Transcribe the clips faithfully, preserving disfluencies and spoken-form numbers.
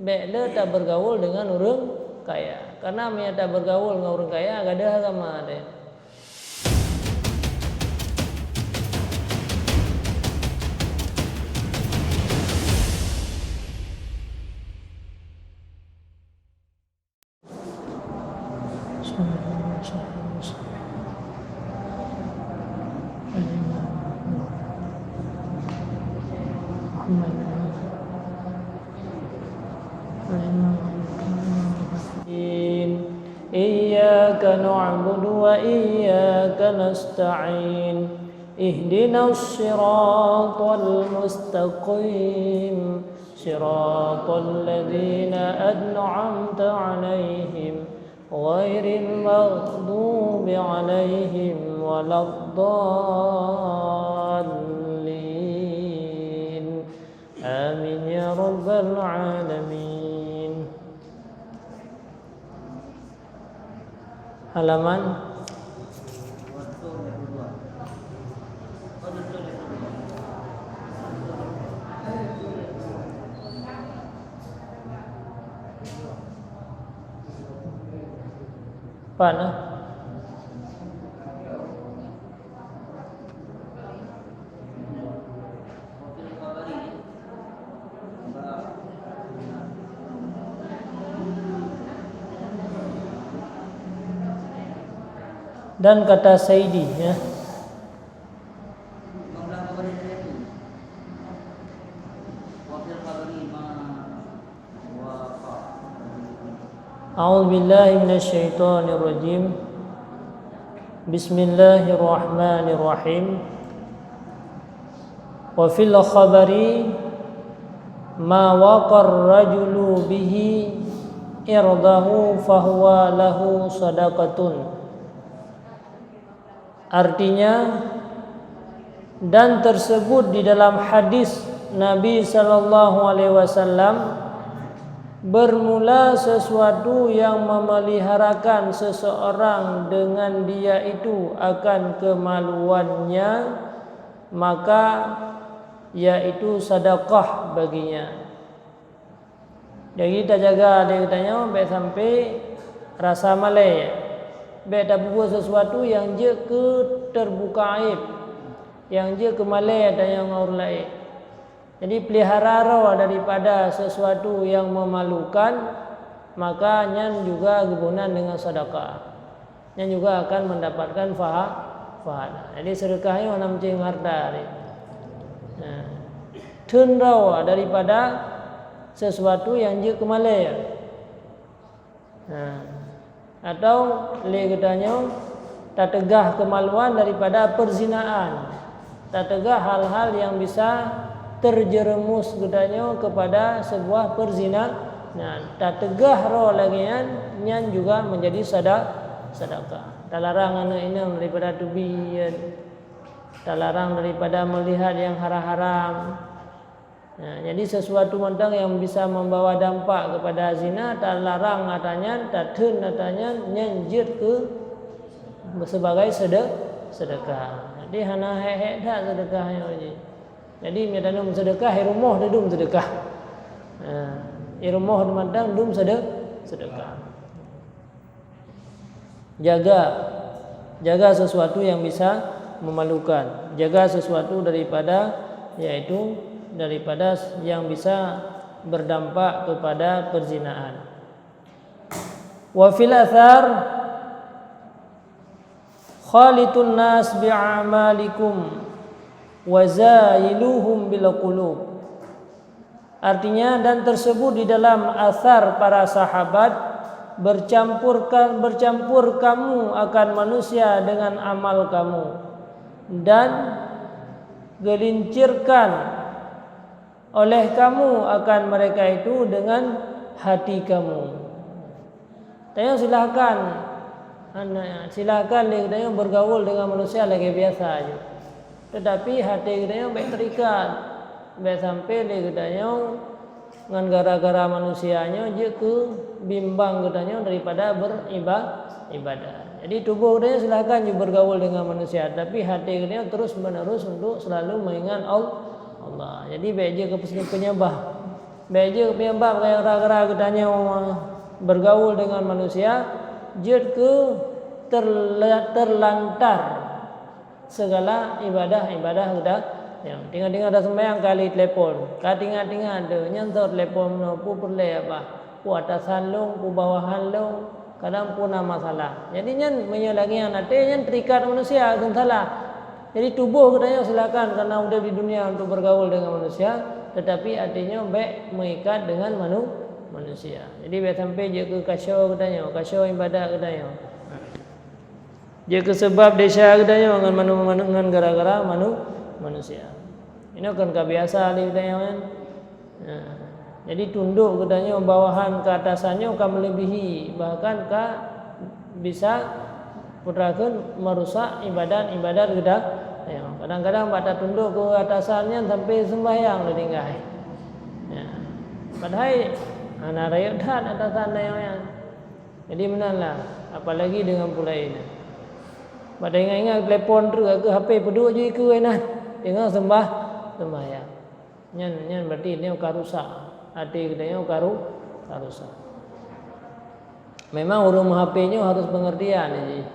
Bék le tabeurgaul deungon ureuëng kaya. Karena meunyoe tabeurgaul ngon ureuëng kaya, gadôh agama teuh. إياك نعبد وإياك نستعين. اهدنا الصراط المستقيم. صراط الذين أنعمت عليهم غير المغضوب عليهم ولا الضالين. آمين يا رب العالمين. Halaman. Pat, ah. Dan kata Saidi, ya. أعوذ بالله من الشيطان الرجيم. بسم الله الرحمن الرحيم. وفي الخبر ما وقى الرجل به عرضه فهو له صدقة. Artinya, dan tersebut di dalam hadis Nabi sallallahu alaihi wasallam, bermula sesuatu yang memeliharakan seseorang dengan dia itu akan kemaluannya, maka yaitu sedekah baginya. Jadi, tajaga diri geutanyoe bék sampai rasa malée. Bék tapeubuet sesuatu nyang jeuet keu teubuka aéb, nyang jeuet keu malée tanyoe ngon ureuëng laén. Jadi, pelihara droe daripada sesuatu nyang memalukan, maka nyan juga geuboh nan deungon sedekah. Nyan juga akan mendapatkan paha-, pahala. Jadi, sedekah nyoe hana meucéng hareuta teuh. Nah, theun droe daripada sesuatu nyang jeuet keu malée. Nah, atau lé geutanyoe tateugah keumaluan daripada perzinaan. Tateugah hal-hal nyang bisa terjerumus geutanyoe keupada seubuah perzina-, nah, tateugah droe lagée nyan, nyan juga meunjadi sada-, sedekah. Talarang aneuëk inong daripada teubiet, talarang daripada meulihat nyang haram-haram. Nah, jadi sesuatu mantong nyang bisa membawa dampak keupada zina, talarang atra nyan, tatheun atra nyan, nyan jeuet keu sebagai sede-, sedekah. Jadi, hana hék-hék that sedekah nyoe jih. Jadi, meunyoe tanyoe meusedekah, i rumoh teuh dum sedekah. Ha, i rumoh teuh mantong dum sede-, sedekah. Jaga, jaga sesuatu yang bisa memalukan. Jaga sesuatu daripada, yaitu daripada yang bisa berdampak kepada perzinaan. Wa fil athar, "Khalitun nas bi a'malikum wa zayiluhum bil qulub." Artinya, dan tersebut di dalam asar para sahabat, "Bercampurkan, bercampur kamu akan manusia dengan amal kamu, dan gelincirkan oleh kamu akan mereka itu dengan hati kamu." Tanyoe silahkan, hana, silahkan lé geutanyoe bergaul dengan manusia lagée biasa jih. Tetapi hati geutanyoe bék terikat, bék sampai lé geutanyoe ngon gara-gara manusia nyoe jeuet keu bimbang geutanyoe daripada beriba-, ibadah. Jadi, tuboh geutanyoe silahkan jih bergaul dengan manusia, tapi hati geutanyoe terus menerus untuk selalu mengingat Al-, Allah. Jadi, bék jeuet keu penyembah. Bék jeuet penyebab gara-gara geutanyoe bergaul dengan manusia, jeuet keu terla-, terlantar segala ibadah-ibadah geutanyoe. Tinggai-tinggai taseumbahyang ka lé telepon, ka tinggai-tinggai deuh nyan soe telepon meunoe, peue peureulée bah, peue atasan lôn, peue bawahan lôn, kadang peue na masalah. Jadi nyan meunyoe lagée nyan até nyan terikat manusia keu salah. Jadi tuboh geutanyoe silakan karena udeb di dunia untuk bergaul dengan manusia, tetapi até nyoe bék meuikat dengan manu-, manusia. Jadi bék sampai jeuet keu kasoe geutanyoe, kasoe ibadat geutanyoe. Jeuet keu seubab desya geutanyoe ngon manu-, manu-, ngon gara-gara manu-, manusia. Inoe kan ka biasa lé geutanyoe kan. Nah, jadi tundok geutanyoe bawahan keu atasan nyoe ka meulebihi, bahkan ka bisa putra kheun merusak ibadat-ibadat geutanyoe. Kadang-kadang bak tatundok keu atasan nyan sampai seumbahyang lé tinggai. Ya. Padahai hana rayeuk that atasan tanyoe nyan. Jadi meunan lah, apalagi dengan pulai nyan. Bak taingat-ingat telepon treuk keu H P peuduek ju ikeue inan. Teungoh seumbah-, seumbahyang. Nyan, nyan berarti nyoe ka rusak. Até geutanyoe ka ru-, ka rusak. Memang ureuëng meuh-H P nyoe harus pengertian jih.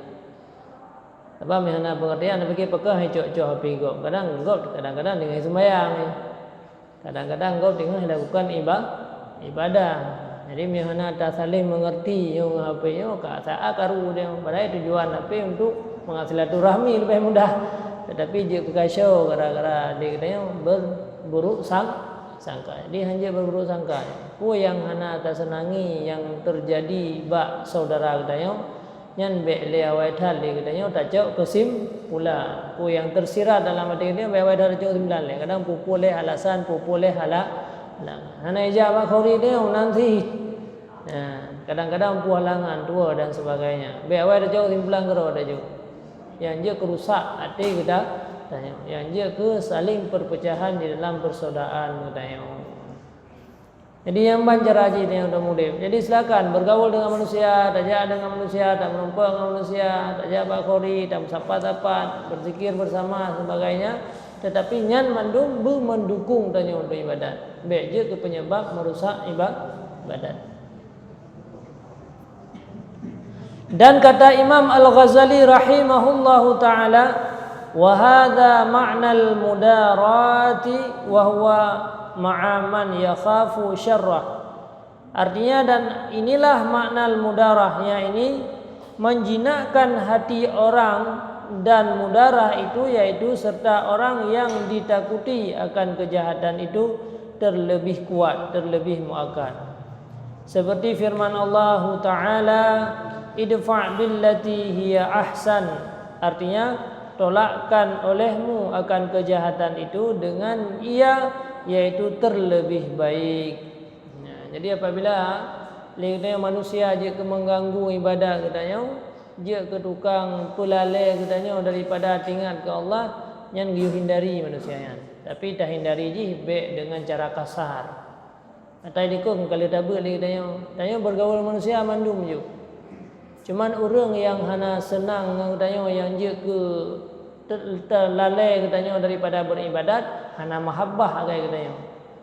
Sabab meuhana pengertian, pike pakon hai cok-cok H P gob. Kadang gob, kadang-kadang tinggai seumbahyang. Kadang-kadang gob teungoh lakukan iba-, ibadah. Jadi meuhana tasaléng mengerti nyoe ngon H P nyoe, ka saat karu dia. Padahai tujuan H P untuk mengasah silaturahmi lebih mudah. Tetapi jeuet keu kasoe gara-gara di geutanyoe berburuk sang-, sangka. Jadi hanjeuet berburuk sangka. Peue nyang hana taseunangi nyang terjadi bak saudara geutanyoe, nyan bék lé awai that lé geutanyoe tacok keusimpulan. Peue nyang tersirat dalam até geutanyoe bék awai that tacok keusimpulan lé. Kadang peue-peue lé alasan, peue-peue lé hala-, halangan. Hana ijak bak khori teuh nan sih. Nah, kadang-kadang peue halangan tuwoe dan sebagainya. Bék awai tacok keusimpulan keudroe tacok. Nyang jeuet keu rusak até geuta-, tanyoe. Nyang jeuet keu saling perpecahan di dalam persaudaraan geutanyoe. Jadi nyang ban cara jih tanyoe udeb. Jadi silakan bergaul dengan manusia, tajak dengan manusia, tameurumpok ngon manusia, tajak bak khori, tameusapat-sapat, berzikir bersama sebagainya. Tetapi nyan mandum beu mendukung tanyoe untuk ibadat. Bék jeuet keu penyebab merusak iba-, ibadat. Dan kata Imam Al-Ghazali rahimahullahu taala, "Wa hadza ma'nal mudarati wa huwa ma'a man yakhafu syarrah." Artinya, dan inilah makna mudarah, yakni menjinakkan hati orang, dan mudarah itu yaitu serta orang yang ditakuti akan kejahatan itu terlebih kuat, terlebih muakkad. Seperti firman Allahu Ta'ala, "Idfa' billati hiya ahsan." Artinya, tolakkan olehmu akan kejahatan itu dengan ia, yaitu terlebih baik. Nah, jadi apabila lé geutanyoe manusia jeuet keu mengganggu ibadat geutanyoe, jeuet keu tukang peulalée geutanyoe daripada teuingat keu Allah, nyan geuyue hindari manusia nyan. Tapi tahindari jih bék dengan cara kasar. Atai dikong ka lheueh tabeuet lé geutanyoe. Tanyoe bergaul manusia mandum ju. Cuman ureuëng nyang hana seunang ngon geutanyoe nyang jeuet keu te-, teulalée geutanyoe daripada beribadat, hana mahabbah agai geutanyoe.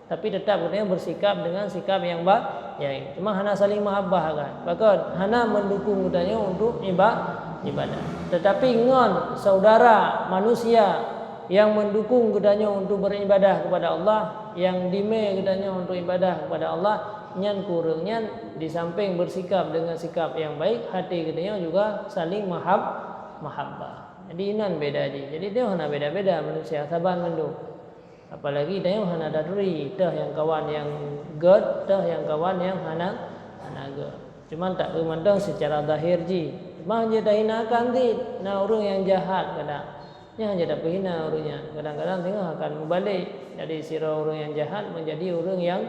Tapi tetap geutanyoe bersikap dengan sikap nyang ba-, baik. Cuma hana saling mahabbah agai. Pakon? Hana mendukung geutanyoe untuk iba-, ibadat. Tetapi ngon saudara manusia yang mendukung geutanyoe untuk beribadah kepada Allah, yang dimé geutanyoe untuk ibadah kepada Allah, nyan keu ureuëng nyan di samping bersikap dengan sikap yang baik, hati geutanyoe juga saling mahab-, mahabbah. Jadi inan beda jih. Jadi dia hana beda-beda manusia saban mandum. Apalagi tanyoe hana taturi, teuh nyang kawan nyang gét, teuh nyang kawan nyang hana, hana gét. Cuman tak mantong secara zahir jih. Cuma hana tahinakan cit, na ureuëng nyang jahat kadang. Nyan hana tapeuhina ureuëng nyan. Kadang-kadang teungoh akan mubalek dari sidroe ureuëng nyang jahat menjadi ureuëng nyang,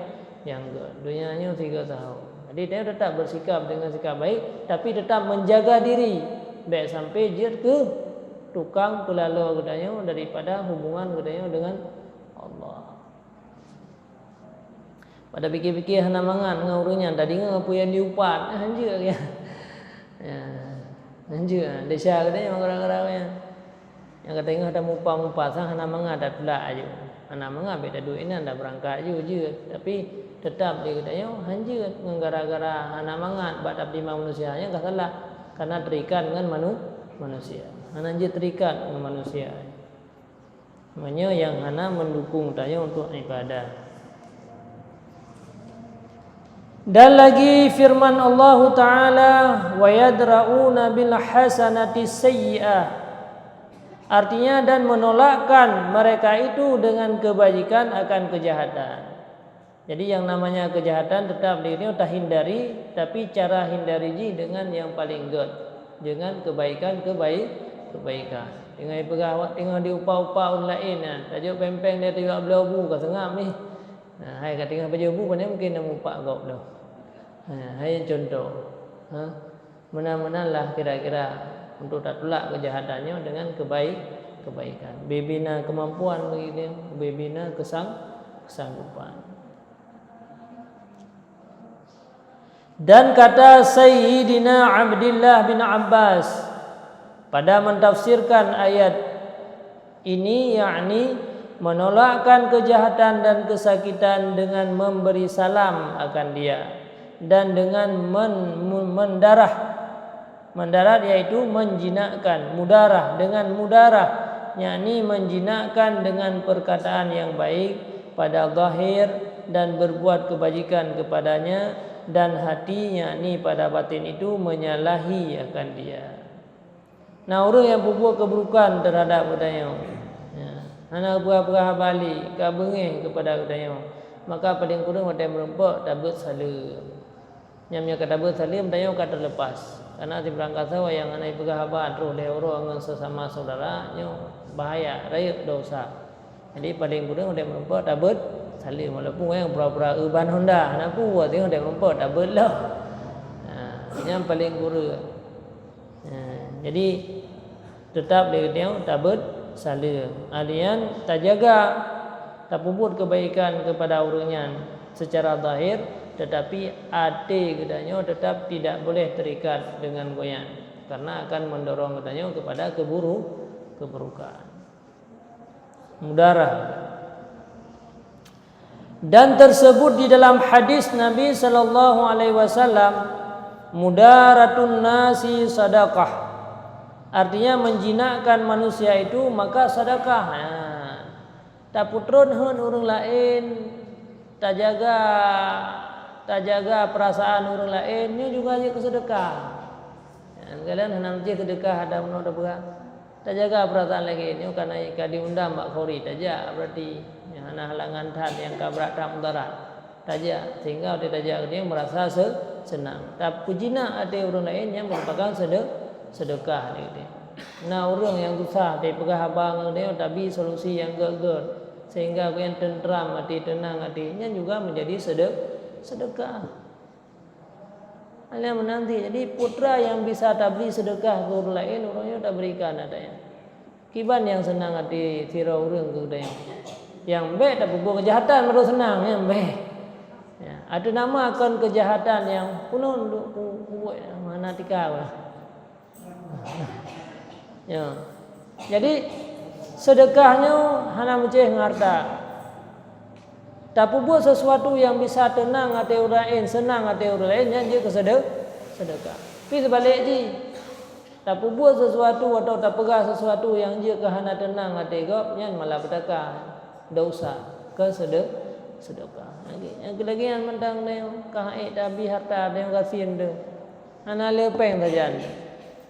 nyang gét. Donya nyoe sigoe sahoe. Jadi tanyoe tetap bersikap dengan sikap baik, tapi tetap menjaga diri. Bék sampai jeuet keu tukang peulaloe geutanyoe daripada hubungan geutanyoe dengan Allah. Pada pikir-pikir hana mangat ngon ureuëng nyan, tadeungoe peue nyang diupat, hanjeuet ya. Ya, hanjeuet. Desya geutanyoe gara-gara ureuëng nyan. Nyang ka teungoh tamupa-mupa sang hana mangat tatulak aju. Hana mangat bék taduek inan, tabeurangkat aju jeuet. Tapi Teutap di geutanyoe hanjeuet ngon gara-gara hana mangat bak tapeutimang manusia, nyan ka salah, karena terikat ngon manu-, manusia. Hana jeuet terikat ngon manusia. Meunyoe nyang hana mendukung tanyoe untuk ibadah. Dan lagi firman Allahu Ta'ala, "Wa yadra'una bil hasanati sayyi'ah." Artinya, dan menolakkan mereka itu dengan kebajikan akan kejahatan. Jadi, yang namanya kejahatan tetap di dunia tahindari, tapi cara hindari jih dengan yang paling gét, dengan kebaikan-kebai-, kebaikan. Teungoh peugah awak teungoh diupa-upa ureueng laén nyan, tajok péng-péng dia tajok bloe bu ka seungab nih. Nah, hai ka teungoh pajoh bu, pane mungkin na mupak gob tu. Nah, hai contoh. Ha? Meunan-meunan lah kira-kira untuk tatulak kejahatan nyoe dengan kebaik-, kebaikan. Bibina kemampuan bagi dia, bibina kesang-, kesanggupan. Dan kata Sayyidina Abdullah bin Abbas pada mentafsirkan ayat ini, yakni menolakkan kejahatan dan kesakitan dengan memberi salam akan dia, dan dengan men-, men-, mendarah. Mendarat yaitu menjinakkan, mudarah, dengan mudarah, yakni menjinakkan dengan perkataan yang baik pada zahir dan berbuat kebajikan kepadanya, dan hati, yakni pada batin itu, menyalahi akan dia. Nah, ureuëng nyang peubuet keuburukan terhadap geutanyoe, ya, hana peugah-peugah haba lé, ka beungéh keupada geutanyoe, maka paleng kureueng watée meurumpok tabeuet saleuem. Nyan meunyoe ka tabeuet saleuem, tanyoe ka teulepas. Karena sibarang kasoe nyang hana jipeugah haba troh lhée uroe ngon sesama syedara, nyoe bahaya, rayeuk desya. Jadi, paleng kureueng watée meurumpok tabeuet saleuem, walaupun nyang pura-pura eu ban honda, hana peue, watée meurumpok tabeuet lom. Ha, nyan paleng kureueng. Ha, jadi, teutap lé geutanyoe tabeuet saleuem. Artinya, tajaga, tapeubuet keubaikan keupada ureuëng nyan seucara zahir, teutapi até geutanyoe teutap tidak boleh terikat dengan gobnyan, karena akan mendorong geutanyoe keupada keuburu-, keuburukan. Mudarah. Dan tersebut di dalam hadis Nabi sallallahu alaihi wasallam, "Mudaratun nasi sadaqah." Artinya, menjinakkan manusia itu maka sedekah. Ha. Tapeutrôn hon ureuëng laén, tajaga, tajaga perasaan ureuëng laén, nyoe juga jeuet keu sedekah. Nyan kalian hana meucéh sedekah ada meunoe tapeugah. Tajaga perasaan lagée nyoe, karena ka diundang bak khori, tajak berarti. Nyang hana halangan that, nyang ka brat that mudarat. Tajak, sehingga watée tajak geutanyoe merasa se-, senang. Tapeujinak até ureuëng laén nyan merupakan sede-, sedekah lé geutanyoe. Na ureuëng nyang susah, tapeugah haba ngon geutanyoe, tabi solusi nyang gét-gét, sehingga gobnyan teuntram até, teunang até, nyan juga menjadi sede-, sedekah. Hal nyang meunan cit. Jadi, peue teuma nyang bisa tabri seudeukah keu ureuëng laén, uroe nyoe tabri keu aneuk geutanyoe. Kiban nyang seunang até sidroe ureuëng keu geutanyoe. Nyang bék tapeubuet keujahatan baru seunang, nyang bék. Ya, ateueh nama kon keujahatan nyang peunoh duek ku-, kubuet nyang hana tika. Ya. Jadi, seudeukah nyoe hana meucéh ngon hareuta. Tapeubuet sesuatu nyang bisa teunang até ureuëng laén, seunang até ureuëng laén, nyan jeuet keu seude-, seudeukah. Pi seubalek jih, tapeubuet sesuatu atawa tapeugah sesuatu nyang jeuet keu hana teunang até gob, nyan malapetaka, desya, kon seude-, seudeukah. Lagi, nyang keu lagée nyan mantong nyoe, ka han ék tabi hareuta, nyoe gasien teuh. Hana le péng sajan.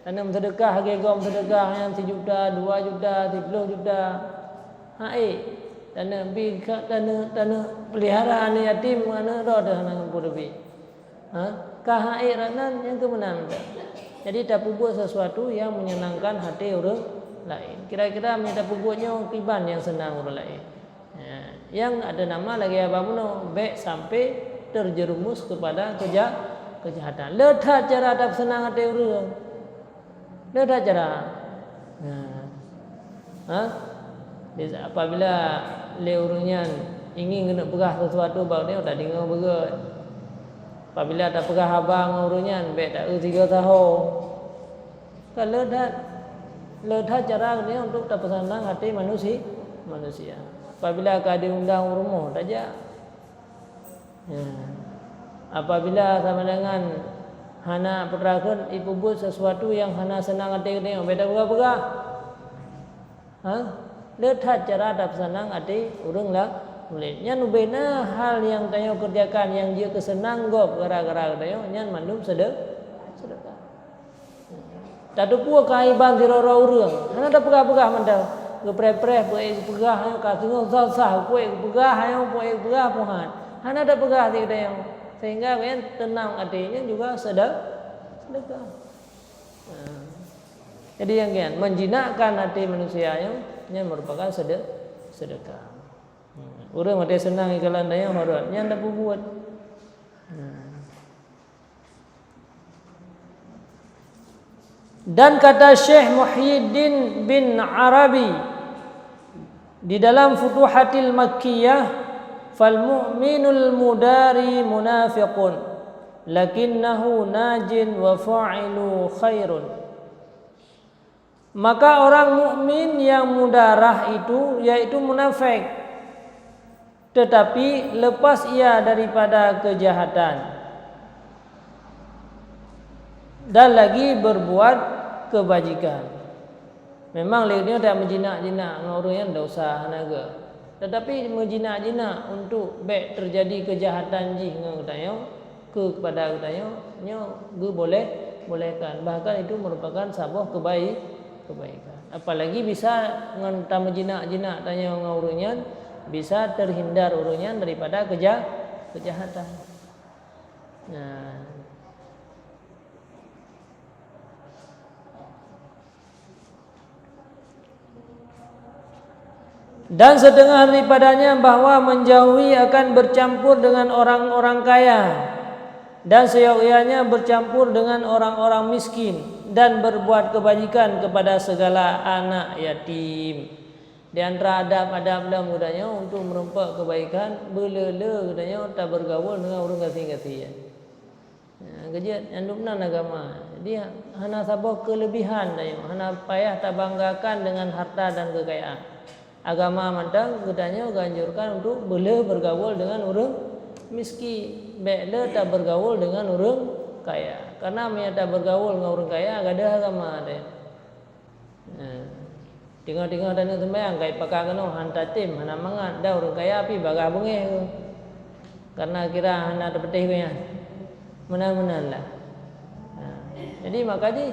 Taneuk meuseudeukah lagée gob meuseudeukah nyan sijuta, dua juta, siploh juta. Han ék. Taneuk bi ka, taneuk, taneuk peulihara aneuk yatim, aneuk droe teuh hana geupeureubée. Ha? Ka han ék rot nan, nyang keu meunan teuh. Jadi, tapeubuet sesuatu nyang menyenangkan hati ureuëng laén. Kira-kira meunyoe tapeubuet nyoe, kiban nyang seunang ureuëng laén. Ya, nyang ateueh nama lagée haba bunoe, bék sampai terjerumus kepada keja-, kejahatan. Le that cara tapeuseunang até ureuëng. Le that cara. Nah. Ha? Di, apabila lé ureuëng nyan ingin keuneuk peugah sesuatu bak ureuëng nyan, tadeungoe beugét. Apabila tapeugah haba ngon ureuëng nyan, bék taeu sigoe saho. Ka le that, le that cara geutanyoe untuk tapeuseunang até manusi-, manusia. Apabila ka diundang u rumoh, tajak. Ya. Apabila sama dengan hana peutrakheun ipeubuet sesuatu nyang hana seunang até geutanyoe, beda peugah-peugah. Ha? Le that cara tapeuseunang até ureuëng la-, laén. Nyan ubena hal nyang tanyoe keureujakan nyang jeuet keu seunang gob gara-gara geutanyoe, nyan mandum sede-, sedekah. Tateupeue keuaiban sidroe-droe ureuëng, hana tapeugah-peugah mantong. Geupreh-preh, peuék geupeugah, ka singoh sah-sah, peuék geupeugah, peuék geupeugah, puhan. Hana tapeugah di geutanyoe. Sehingga nyan teunang até nyan juga sede-, sedekah. Nah. Jadi nyang nyan, menjinakkan até manusia nyan, nyan merupakan sede-, sedekah. Hmm. Ureuëng até seunang ikalon dayah horot, nyan tapeubuet. Nah. Dan kata Syekh Muhyiddin bin Arabi di dalam Futuhatil Makkiyah, "Fal mu'minul mudari munafiqun, lakinnahu najin wa fa'ilu khairun." Maka orang mukmin yang mudarah itu, yaitu munafik, tetapi lepas ia daripada kejahatan dan lagi berbuat kebajikan. Memang lé nyoe tak meujinak-jinak ngon ureuëng nyan dosa hana geuh. Tetapi meujinak-jinak untuk bék terjadi kejahatan jih ngon geutanyoe, keu-, kepada geutanyoe, nyoe geuboleh-bolehkan. Bahkan itu merupakan saboh kebai-, kebaikan. Apalagi bisa ngon tameujinak-jinak tanyoe ngon ureuëng nyan, bisa terhindar ureuëng nyan daripada keja-, kejahatan. Nah. Dan setengah daripadanya bahwa menjauhi akan bercampur dengan orang-orang kaya, dan seyogyanya bercampur dengan orang-orang miskin, dan berbuat kebajikan kepada segala anak yatim. Di antara adab-adab lom geutanyoe untuk meureumpok keubaikan, beuleu-leu geutanyoe tabeurgaul deungon ureuëng gasien-gasien. Nah, keujeuet, nyan dum nan agama. Jadi, hana saboh keuleubihan tanyoe, hana payah tabanggakan deungon harta dan keukayaan. Agama mantong geutanyoe geuanjurkan untuk beuleu beurgaul deungon ureuëng miskin, bék lé tabeurgaul deungon ureuëng kaya. Karena meunyoe tabeurgaul ngon ureuëng kaya, gadôh agama tanyoe. Nah, teungoh-teungoh taneuk seumayang, kai pakat keunoe, han tatem, hana mangat, dah ureuëng kaya pih bagaih beungéh keuh. Karena kira hana teupeuteh keuh nyan. Meunan-meunan lah. Nah, jadi maka jih,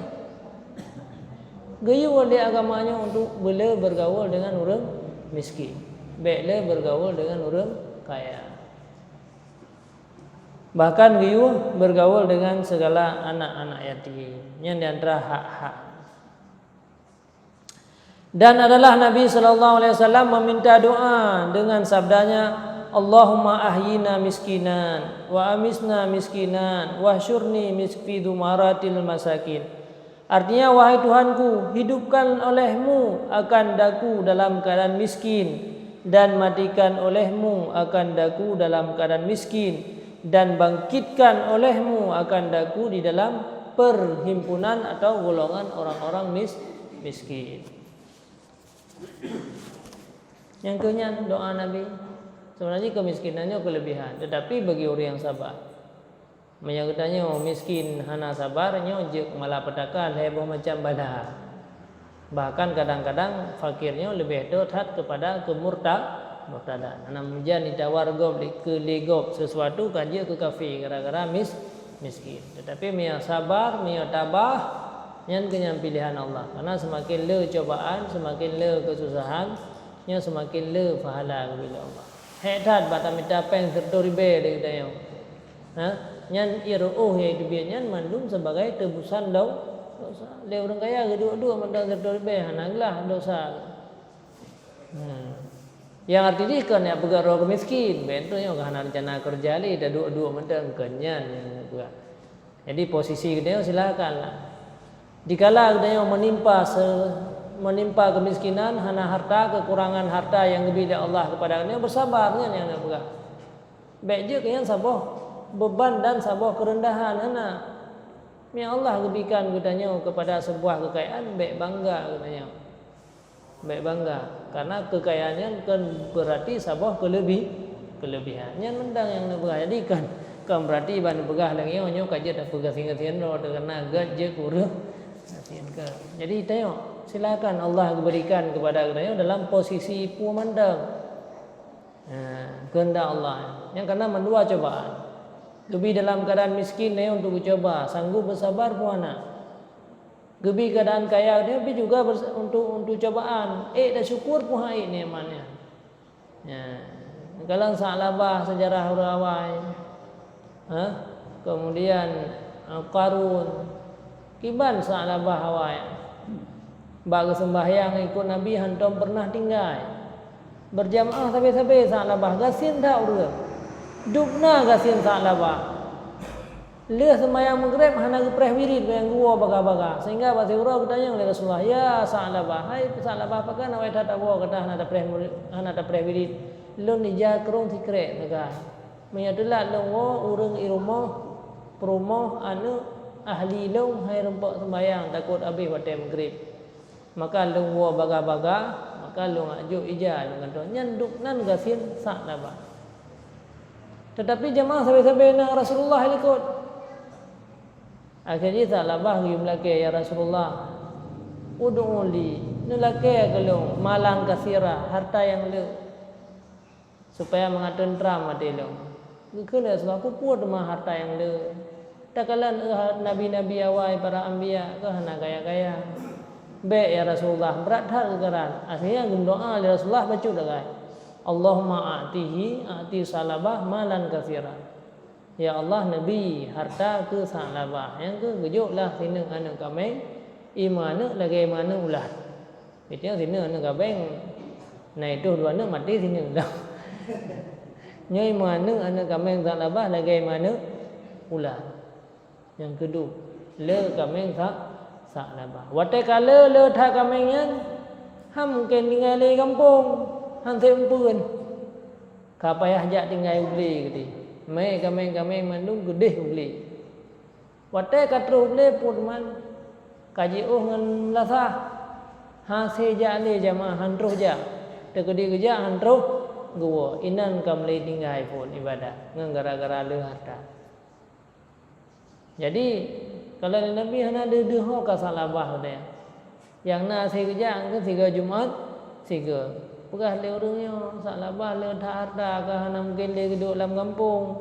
geuyue lé agama nyoe untuk beuleu beurgaul deungon ureuëng miskin. Bék lé beurgaul deungon ureuëng kaya. Bahkan geuyue beurgaul deungon sigala anak-anak yatim. Nyan di antara hak-hak. Dan adalah Nabi sallallahu alaihi wasallam meminta doa dengan sabdanya, "Allahumma ahyina miskinan, wa amitna miskinan, wahsyurni mis-, fi zumaratil masakin." Artinya, "Wahai Tuhanku, hidupkan olehmu akan daku dalam keadaan miskin, dan matikan olehmu akan daku dalam keadaan miskin, dan bangkitkan olehmu akan daku di dalam perhimpunan atau golongan orang-orang mis-, miskin." Nyang keu nyan doa Nabi. Sebenarnya kemiskinan nyoe kelebihan, tetapi bagi orang yang sabar. Meunyoe geutanyoe miskin hana sabar, nyoe jeuet malapetaka lhée boh macam bala. Bahkan kadang-kadang fakir nyoe leubeh toe that keupada keumurta-, murtadan. Hana meujan jitawar gob lé, keu lé gob sesuatu ka jeuet keu kafé gara-gara mis-, miskin. Tetapi meunyoe sabar, meunyoe tabah, nyan keuh nyan piléhan Allah. Karena seumaken le cobaan, seumaken le keususahan, nyoe seumaken le pahala geubri lé Allah. Hék that bak tamita péng sireutôh ribée lé geutanyoe. Ha? Nyan ié reuôh nyang teubiet nyan mandum sebagai teubusan do-, dosa. Lé ureuëng kaya geuduek-duek mantong sireutôh ribée, hana glah dosa. Hmm. Nyang arti jih kon jak peugah droe keu miskin, bék tu nyoe ka hana reuncana keureuja lé, taduek-duek mantong, kon nyan nyang peugah. Jadi posisi geutanyoe silakan lah. Dikala geutanyoe meunimpa se-, meunimpa keumiskinan, hana harta, keukurangan harta nyang geubri lé Allah keupada geutanyoe, beusabar, nyan nyang neupeugah. Bék jeuet keu nyan saboh beuban dan saboh keureundahan, hana. Meunyo Allah geuberikan geutanyoe keupada seubuah keukayaan, bék bangga geutanyoe. Bék bangga, karena keukayaan nyan kon beurati saboh keuleubi-, keulebihan. Nyan mantong nyang neupeugah. Jadi kan, kan berarti ban neupeugah lagèe nyoe, nyoe ka jeuet tapeugasien-gasien droe, karena gèt jeuet ureueng gasien keu. Jadi tanyoe, silakan Allah berikan kepada geutanyoe dalam posisi peue mantong. Ha, kehendak Allah. Nyang kana mandua cobaan. Geubi dalam keadaan miskin, tanyoe untuk geucoba, sanggup bersabar peue hana. Geubi keadaan kaya, tapi juga bers-, untuk, untuk cobaan. Ék dan syukur peue han ék nikmat nyan. Ya. Kalon Sa'labah sejarah ureueng awai. Ha? Kemudian, eh, Qarun. Kiban Sa'labah awai. Bak geuseumbahyang ikut Nabi hantom pernah tinggai. Berjamaah sabe-sabe Sa'labah, gasien that ureueng. Dubna gasien Sa'labah. Lheueh seumayang Maghrib hana geupreh wirid, nyang geuwoe baga-baga. Sehingga bak siuroe geutanyong lé Rasulullah, "Ya Sa'labah, hai Sa'labah, pakon awai that tawoe gata hana tapreh muri-, hana tapreh wirid? Lôn ija krueng sikrek teuka. Meunyoe teulat lôn woe, ureueng i rumoh, peurumoh, aneuk, ahli lôn hai rumpok seumbayang, takot abéh watèe Maghrib." Maka lôn woe baga-baga, maka lôn jak jok ija lôn gantoe. Nyan dubnan gasien Sa'labah. Teutapi jamaah sabe-sabe na Rasulullah likot. Akhé jih Sa'labah geuyue meulakèe, "Ya Rasulullah, ud'u li, neulakèe keu lôn malan katsira, harta nyang le." Supaya mangat teuntram até lôn. Geukheun lé Rasulullah, "Peue-peue teuma harta nyang le? Takalon, eh, nabi-nabi awai, para anbiya, keu hana kaya-kaya." "Bèk, ya Rasulullah, brat that geukaran." Akhirnya geumeudoa lé Rasulullah bacut sagai, "Allahumma a'tihi, a'ti Sa'labah malan katsira." "Ya Allah, neubi harta keu Sa'labah, nyang keu geujok lah sineuk aneuk kaméng, i meuaneuk lagèe meuaneuk ulat." Artinya sineuk aneuk kaméng, na itôh dua aneuk maté sineuk dah. Nyoe meuaneuk aneuk kaméng Sa'labah lagèe meuaneuk ulat. Nyang keudua, le kaméng Sa-, Sa'labah. Watèe ka le, le that kaméng nyan, han mungken tinggai lé gampông, han sép eumpeuen. Ka payah jak tinggai u glé geuti. Mé kaméng-kaméng mandum geudeh u glé. Watèe ka troh u glé, peuet man ka jiôh ngon meulasah. Hase jak lé jamaah, han troh jak. Teukeudi geujak, han troh geuwoe. Inan ka mulai tinggai phôn ibadat ngon gara-gara le harta. Jadi, kalau lé Nabi hana deuh-deuh ho ka Sa'labah udeb. Nyang na hase geujak keu sigoe Jumat, sigoe. Peugah lé ureueng nyoe, Sa'labah le that harta ka hana mungken lé geuduek lam gampông,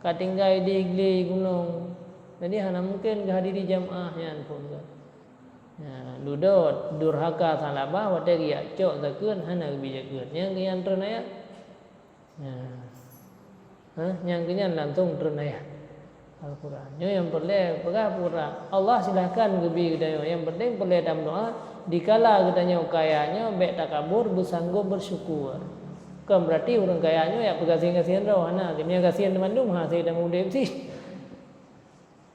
ka tinggai di glé gunong. Jadi hana mungken geuhadiri jamaah nyan phôn ka. Nah, dudoe durhaka Sa'labah watèe geujak cok zakeuet hana geubri zakeuet. Nyang keu nyan treun ayat. Nah. Hah? Nyang keu nyan langsông treun ayat Al-Quran. Nyoe nyang peureulèe peugah peue rot. Allah silahkan geubi geutanyoe. Nyang penting peureulèe tameudoa, dikala geutanyoe kaya nyoe bèk takabur, beusanggob bersyukur. Kon berarti ureueng kaya nyoe jak peugasien-gasien droe, hana, geuhnyan gasien teumandum, hase tameuudeb sit.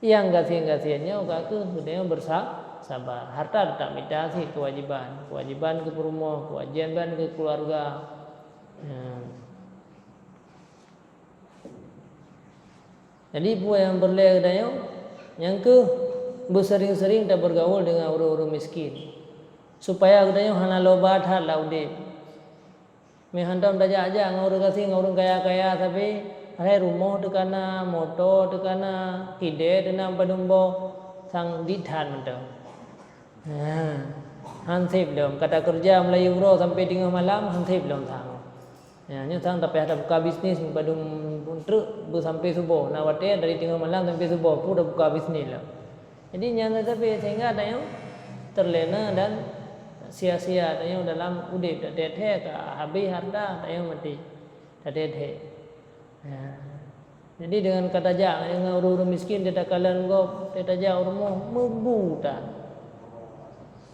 Nyang gasien-gasien nyoe ka kheueh geutanyoe bersa-, sabar. Harta teutap mita sit, keuwajiban. Keuwajiban keu peurumoh, keuwajiban keu keuluwarga. Nah. Jadi, peue nyang peureulèe geutanyoe, nyang kheueh beuseuring-seuring tabergaul deungon ureueng-ureueng miskin, supaya geutanyoe hana loba that lam udeb. Meuhantom tajak-jak ngon ureueng gasien, ngon ureueng kaya-kaya sabe, hai rumoh teuh ka na, moto teuh ka na, kidée teuh na padum boh, sang dit that mantong. Nah, han sép lom. Ka takeureuja mulai uroe sampoe teungoh malam, han sép lom sang. Ya, nyoe sang tapayah tabuka bisnis padum treuk beusampoe suboh. Na watèe dari teungoh malam sampoe suboh pun tabuka bisnis lom. Jadi, nyan sabe sehingga tanyoe terlena dan sia-sia tanyoe dalam udeb. Tathèe-thèe ka habéh harta, tanyoe maté. Tathèe-thèe. Ya. Jadi, deungon ka tajak ngon ureueng-ureueng miskin, takalon gob, tajak u rumoh, meubu that.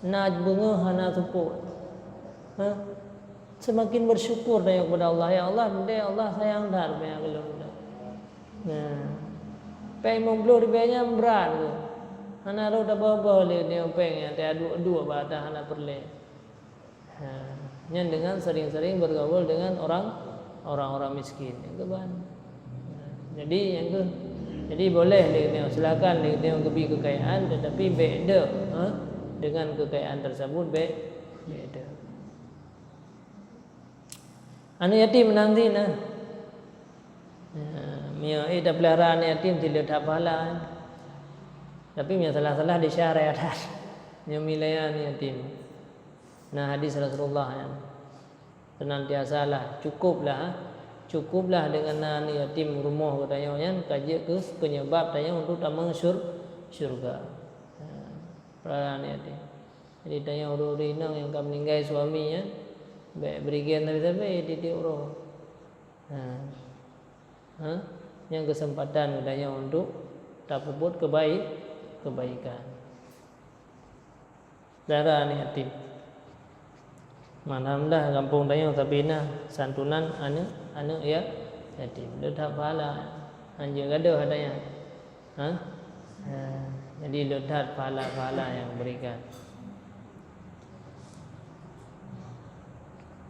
Na beungoh hana seupôt. Hah? Seumaken bersyukur tanyoe keupada Allah. Ya Allah, deh Allah sayang that bak lôn. Nah. Péng limong ploh ribèe nyan brat kheueh. Hana rhot taboh-boh lé nyoe péng nyan, taduek-duek bak ata hana peureulèe. Ha, nyan dengan sering-sering bergaul dengan orang, orang-orang miskin. Nyang keuban. Jadi, nyang keu-, jadi boleh lé nyoe, silakan lé nyoe geubi kekayaan, tetapi bèk deuek, ha? Dengan kekayaan tersebut bèk, bèk deuek. Aneuk yatim nan sit na. Ya, meunyoe, eh, tapeulara aneuk yatim, ti le that pahala. Tapi meunyoe salah-salah, disyarah that. Nyoe milea aneuk yatim. Nah, hadis Rasulullah nyan. Senantiasalah, cukuplah, cukuplah deungon na aneuk yatim rumoh geutanyoe nyan ka jeuet keu peunyeubab tanyoe untuk tamong syur-, syurga. Ha, peulara aneuk yatim. Jadi, tanyoe ureueng-ureueng inong nyang ka meuninggai suami nyan, bèk bri gèn sabe-sabe tiep-tiep uroe. Ha. Ha? Nyan keuseumpatan geutanyoe untuk tapeubuet keubai-, keubaikan. Peulara aneuk yatim. Alhamdulillah, gampông tanyoe sabe na santunan aneuk, aneuk ya-, yatim. Le that pahala. Hanjeuet gadoh ata nyan. Ha? Ha. Jadi, le that pahala-pahala nyang geuberikan.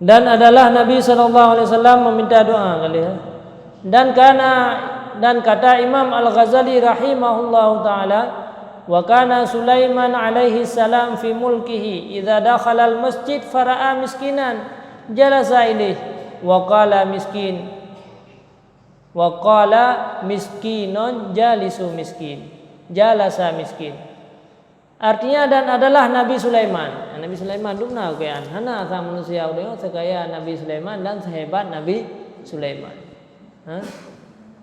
Dan adalah Nabi sallallahu alaihi wasallam meminta doa kali, ya. Dan kana, dan kata Imam Al-Ghazali rahimahullahu taala, "Wa kana Sulaiman alaihi salam fi mulkihi, idza dakhalal masjid fara'a miskinan, jalasa ilaih, wa qala miskin, wa qala miskinun jalisu miskin, jalasa miskin." Artinya, dan adalah Nabi Sulaiman. Nabi Sulaiman dum na keuyan. Hana asa manusia uroe nyoe seukaya Nabi Sulaiman dan sehebat Nabi Sulaiman. Ha?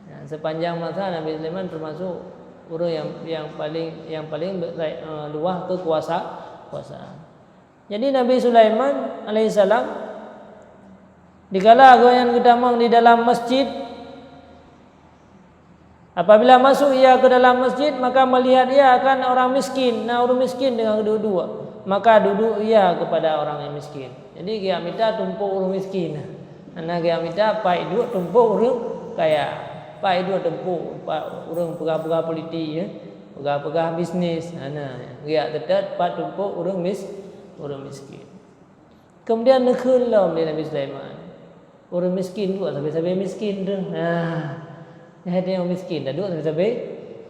Ya, sepanjang masa Nabi Sulaiman termasuk ureueng nyang, nyang paling, nyang paling be-, eh, luwah keukuasa-, kuasaan. Jadi, Nabi Sulaiman alaihissalam, dikala gobnyan geutamong di dalam masjid, apabila masuk ia ke dalam masjid, maka melihat ia akan orang miskin, na ureueng miskin teungoh geuduek-duek, maka duduk ia kepada orang yang miskin. Jadi, geujak mita tumpôk ureueng miskin. Hana geujak mita pat duek tumpôk ureueng kaya. Pat duek tumpôk pat ureueng peugah-peugah politik, ya. Peugah-peugah bisnis. Hana. Geujak teutap pat tumpôk ureueng mis-, ureueng miskin. Kemudian neukheun lom lé Nabi Sulaiman, ureueng miskin duek sabe-sabe miskin tu. Ha. Nyan ureueng miskin, taduek sabe-sabe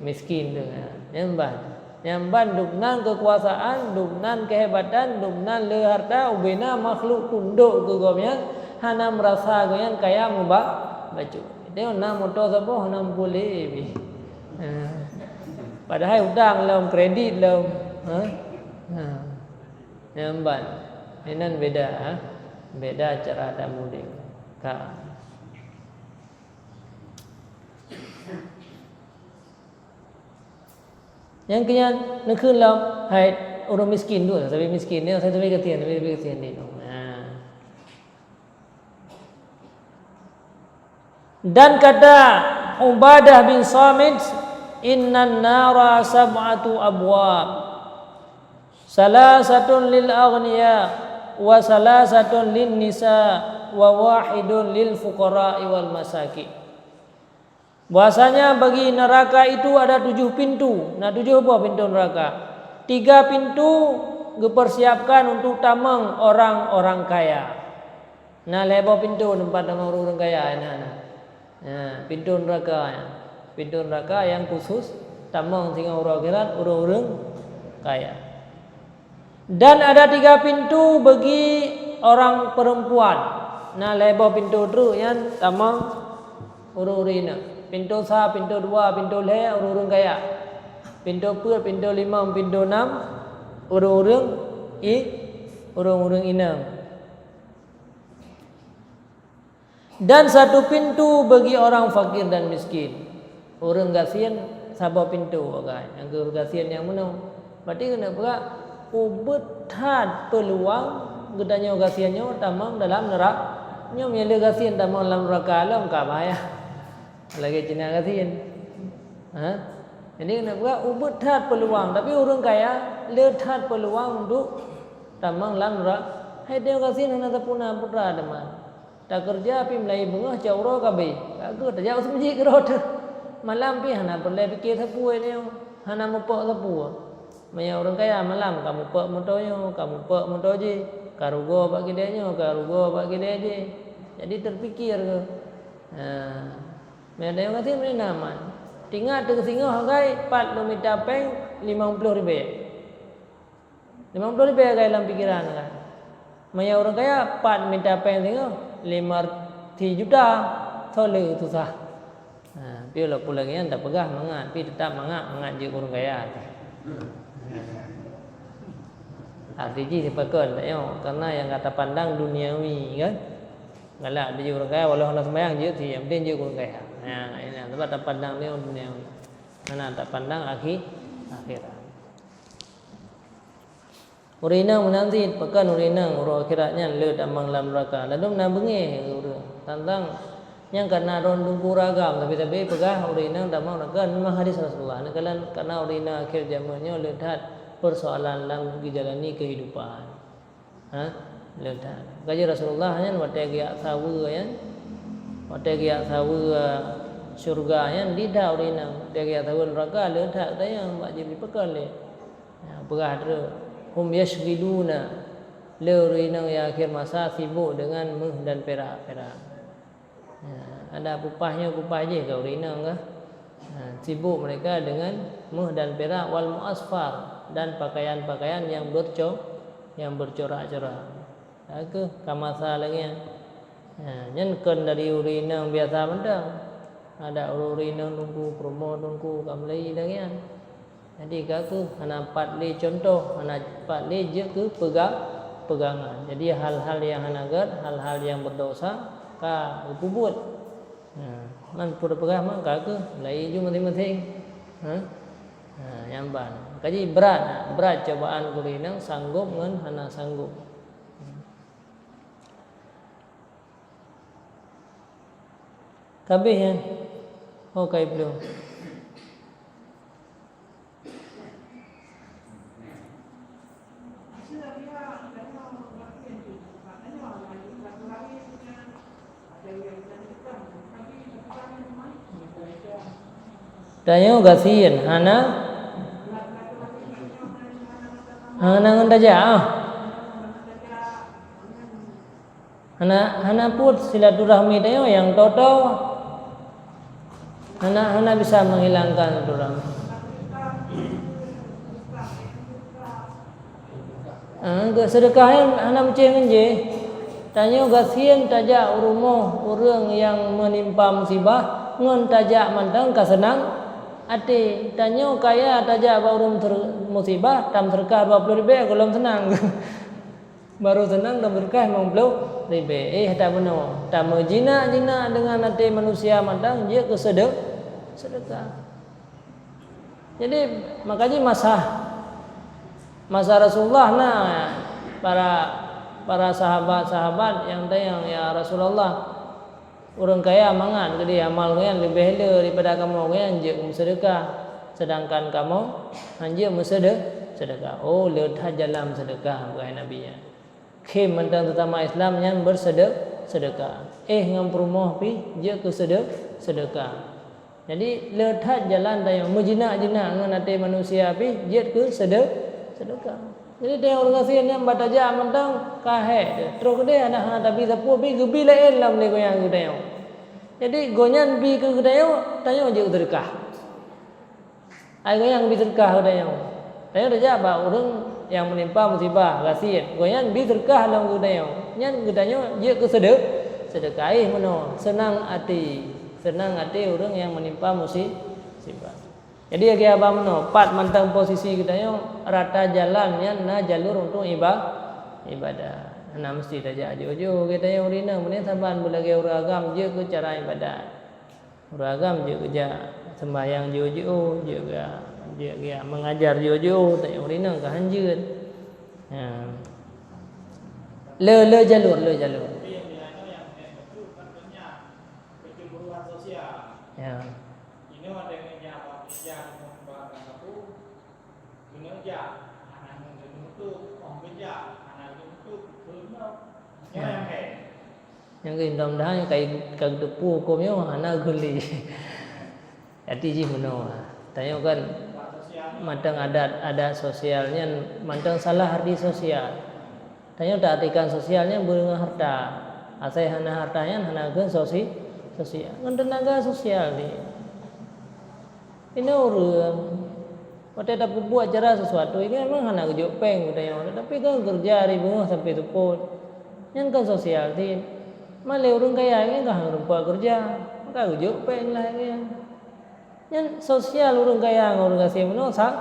miskin tu. Ha. Nyan ban. Nyan ban dum nan keukuasaan, dum nan keuhebatan, dum nan le harta, ubena makhluk tundok keu gobnyan, hana meurasa gobnyan kaya meuba-, bacut. Tengok na moto saboh hana meupuléh pih. Ha. Padahai utang lom, kredit lom. Ha? Ha. Nyan ban. Inan beda, ha? Beda cara tamudeng. Ka. Nyang keunyan neukheun lom, hai ureueng miskin tu, sabe miskin ni, sabe gasien, sabe gasien ni. Ha. Dan kata Ubadah bin Samit, "Innan nara sab'atu abwab. Salasatun lil aghniya, wa salasatun lin nisa, wa wahidun lil fuqara'i wal masakin." Bahwasanya bagi neraka itu ada tujuh pintu. Na tujuh boh pintu neraka. Tiga pintu geupersiapkan untuk tamong orang-orang kaya. Na lhèe boh pintu teumpat tamong ureueng-ureueng kaya, na, na. Ha, pintu neraka, ya. Pintu neraka nyang khusus tamong singoh uroe akhirat ureueng-ureueng kaya. Dan ada tiga pintu bagi orang perempuan. Na lhèe boh pintu treuk nyan tamong ureueng-ureueng inong. Pintu sa, pintu dua, pintu lhèe ureueng-ureueng kaya. Pintu peuet, pintu limong, pintu nam ureueng-ureueng i-, ureueng-ureueng inong. Dan satu pintu bagi orang fakir dan miskin. Ureueng gasien saboh pintu, oke. Nyang keu gasien nyang meunoe. Berarti keuneuk peugah, ubit that peuluang geutanyoe gasien nyoe tamong dalam neura-, nyoe meunyo le gasien tamong dalam neuraka lom ka bahaya. Lagèe Cina gasien. Ha? Jadi keuneuk peugah, ubit that peuluang, tapi ureueng kaya le that peuluang untuk tamong lam neura-, hai tanyoe gasien hana tapuna putra teuma. Takeureuja pih meulayeue beungoh cot uroe ka abéh. Ka geuh tajak u meuseujid keudroe teuh. Malam pih hana peureulèe piké sapeue nyoe, hana mupok sapeue. Meunyo ureueng kaya malam ka mupok moto nyoe, ka mupok moto jih, ka rugoe bak keudè nyoe, ka rugoe bak keudè jih. Jadi teupiké geuh. Ha. Meunyo tanyoe gasien meunan man. Teuingat teuh singoh hai pat lôn mita péng limong ploh ribèe. Limong ploh ribèe ka lam pikeran kan. Meunyo ureueng kaya pat mita péng singoh, limong juta, soe le susah. Jadi walaupun lagèe nyan tapeugah mangat, tapi teutap mangat, mangat jeuet keu ureueng kaya. Arti jih sipakon, tak nyoe, karena nyang ka tapandang duniawi, kan? Galak jeuet ureueng kaya, walau hana seumayang jeuet, yang penting jeuet keu ureueng kaya. Nah, ini sebab tapandang nyoe duniawi. Hana tapandang akhi-, akhirat. Ureueng inong meunan cit, pakon ureueng inong uroe akhirat nyan le tamong lam neuraka. Ladôm na beungéh ureueng. Tantang nyang ka na droe teungku ureueng agam, tapi-tapi peugah ureueng inong tamong neuraka, memang hadis Rasulullah. Neukalon karena ureueng inong akhir jameun nyoe le that persoalan lam geujalani kehidupan. Ha? Le that. Ka jeuet Rasulullah nyan watèe geujak saweue nyan, watèe geujak saweue syeuruga nyan, di that ureueng inong. Watèe geujak saweue neuraka, le that geutanyoe bak jih jipakon lé. Ya, peugah treuk, "Hum yashghiluna," le ureueng inong nyang akhir masa sibuk deungan méuh dan pirak-pirak. Ya, ada peupah nyoe, peupah jih keu ureueng inong kah. Ha, sibuk mereka dengan méuh dan pirak, wal mu'asfar, dan pakaian-pakaian yang berco-, yang bercorak-corak. Ka keuh ka masa lagèe nyan. Ha, nyan kon dari ureueng inong biasa mantong. Ada ureueng inong teungku, peurumoh teungku, ka mulai lagèe nyan. Jadi ka keuh hana pat lé cuntoh, hana pat lé jeuet keu peuga-, peugangan. Jadi hal-hal nyang hana gèt, hal-hal nyang berdosa ka geupeubuet. Ha, man peue peugah man ka keuh, mulai ju maséng-maséng. Ha? Ha, nyan ban. Ka jih brat, brat cobaan keu ureueng inong sanggob ngon hana sanggob. Ka abéh nyan? Oh, ka ibloe. Tanyoe gasien hana, hana ngon tajak, ah. Hana, hana peuet silaturahmi tanyoe nyang toe-toe. Hana, hana bisa menghilangkan silaturahmi. Ah, geu-, seudeukah nyan hana meucéh ngon jih. Tanyoe gasien tajak u rumoh ureueng nyang meunimpa musibah ngon tajak mantong ka seunang até. Tanyoe kaya tajak bak ureueng ter-, musibah, tam seudeukah dua ploh ribèe gohlom seunang. Barô seunang dan berkah limong ploh ribèe. Eh, tak bunoe. Tameujinak-jinak deungon até manusia mantong jeuet keu seudeu-, seudeukah. Jadi, makajih masa, masa Rasulullah na para, para sahabat-sahabat nyang tanyong, "Ya Rasulullah, ureueng kaya mangat keudéh amal gobnyan leubeh le daripada kamoe, gobnyan jeuet meuseudeukah, seudangkan kamoe han jeuet meuseude-, seudeukah." Oh, le that jalan seudeukah, peugah Nabi nyan. Khém mantong teutama Islam nyan beuseude-, seudeukah. Eh, ngon peurumoh pih jeuet keu seude-, seudeukah. Jadi, le that jalan tanyoe meujinak-jinak ngon até manusia pih jeuet keu seudeu-, seudeukah. Jadi, tanyoe ureueng gasien nyan bak tajak mantong ka hék, troh keudéh hana, hana tabi sapeue pih geubi laén lam lé gobnyan keu tanyoe. Jadi, gobnyan bi keu geutanyoe, tanyoe jeuet seudeukah. Ai gobnyan geubi seudeukah keu tanyoe. Tanyoe tajak bak ureueng nyang meunimpa musibah, gasien. Gobnyan bi seudeukah lom keu tanyoe. Nyan geutanyoe jeuet keu seudeu-, seudeukah. Eh, meunoe, seunang até. Seunang até ureueng nyang meunimpa musi-, musibah. Jadi, lagèe haba meunoe, pat mantong posisi geutanyoe, rata jalan nyan na jalur untuk iba-, ibadah. Hana meusti tajak jiôh-jiôh, geutanyoe ureueng inong, meunan saban beulagèe ureueng agam jeuet keu cara ibadat. Ureueng agam jeuet geujak seumbahyang jiôh-jiôh, jeuet geujak, jeuet geujak meungajar jiôh-jiôh, tapi ureueng inong ka han jeuet. Ha. Le, le jalur, le jalur. Ya. Ya. Nyang geuh, mudah-mudahan ka, ka geuteupeue hukôm nyoe hana geulé. Jadi jih meunoe. Tanyoe kan mantong adat, adat sosial nyan mantong salah arti sosial. Tanyoe taartikan sosial nyan beungoh harta. Asai hana harta nyan hana keuh sosi-, sosial. Ngon teunaga sosial jih. Inoe ureueng, watèe tapeubuet cara sesuatu, ingat memang hana geujok péng geutanyoe, tapi kan keureuja ari beungoh sampoe seupôt. Nyan kan sosial cit. Malèe ureueng kaya nyan ka hana geureumpok keureuja, maka geujok péng lah nyan. Nyan sosial ureuëng kaya ngon ureuëng gasien bunoe sa-,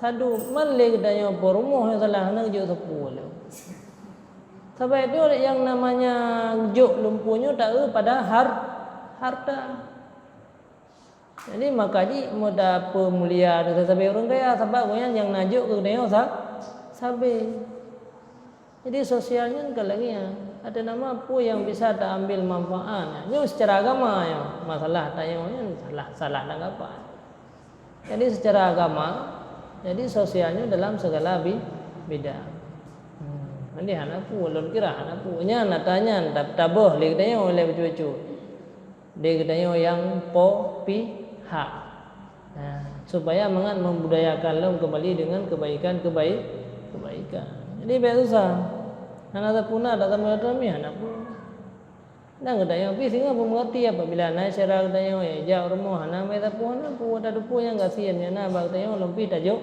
sadu. Man lé geutanyoe po rumoh nyang salah, hana geujok sapeue lom. Sabab itu yang namanya jok lumpur nyoe taeu pada har-, harta. Jadi maka jih meuda peumulia sabe ureuëng kaya, sabab gobnyan nyang na jok keu geutanyoe sa-, sabe. Jadi sosial nyan ka lagée nyan. Ada nama peue nyang bisa taambil manfaat. Nyoe secara agama nyoe, masalah tanyoe nyan salah, salah tanggapan. Jadi secara agama, jadi sosial nyoe dalam segala bi-, bidang. Hmm, jadi hana peue, lôn kira hana peue. Nyan ata nyan tab-, taboh lé geutanyoe lé bacut-bacut. Di geutanyoe nyang po pihak. Nah, supaya mangat membudayakan lom kembali dengan kebaikan kebaik-, kebaikan. Jadi bèk susah. Hana sapeue na, dak sama kami hana peue. Dan geutanyoe pih singoh peumeurati apabila na syedara geutanyoe jak rumoh hana mita peue, hana peue, tateupeue nyang gasien nyang na bak geutanyoe lom pih tajok,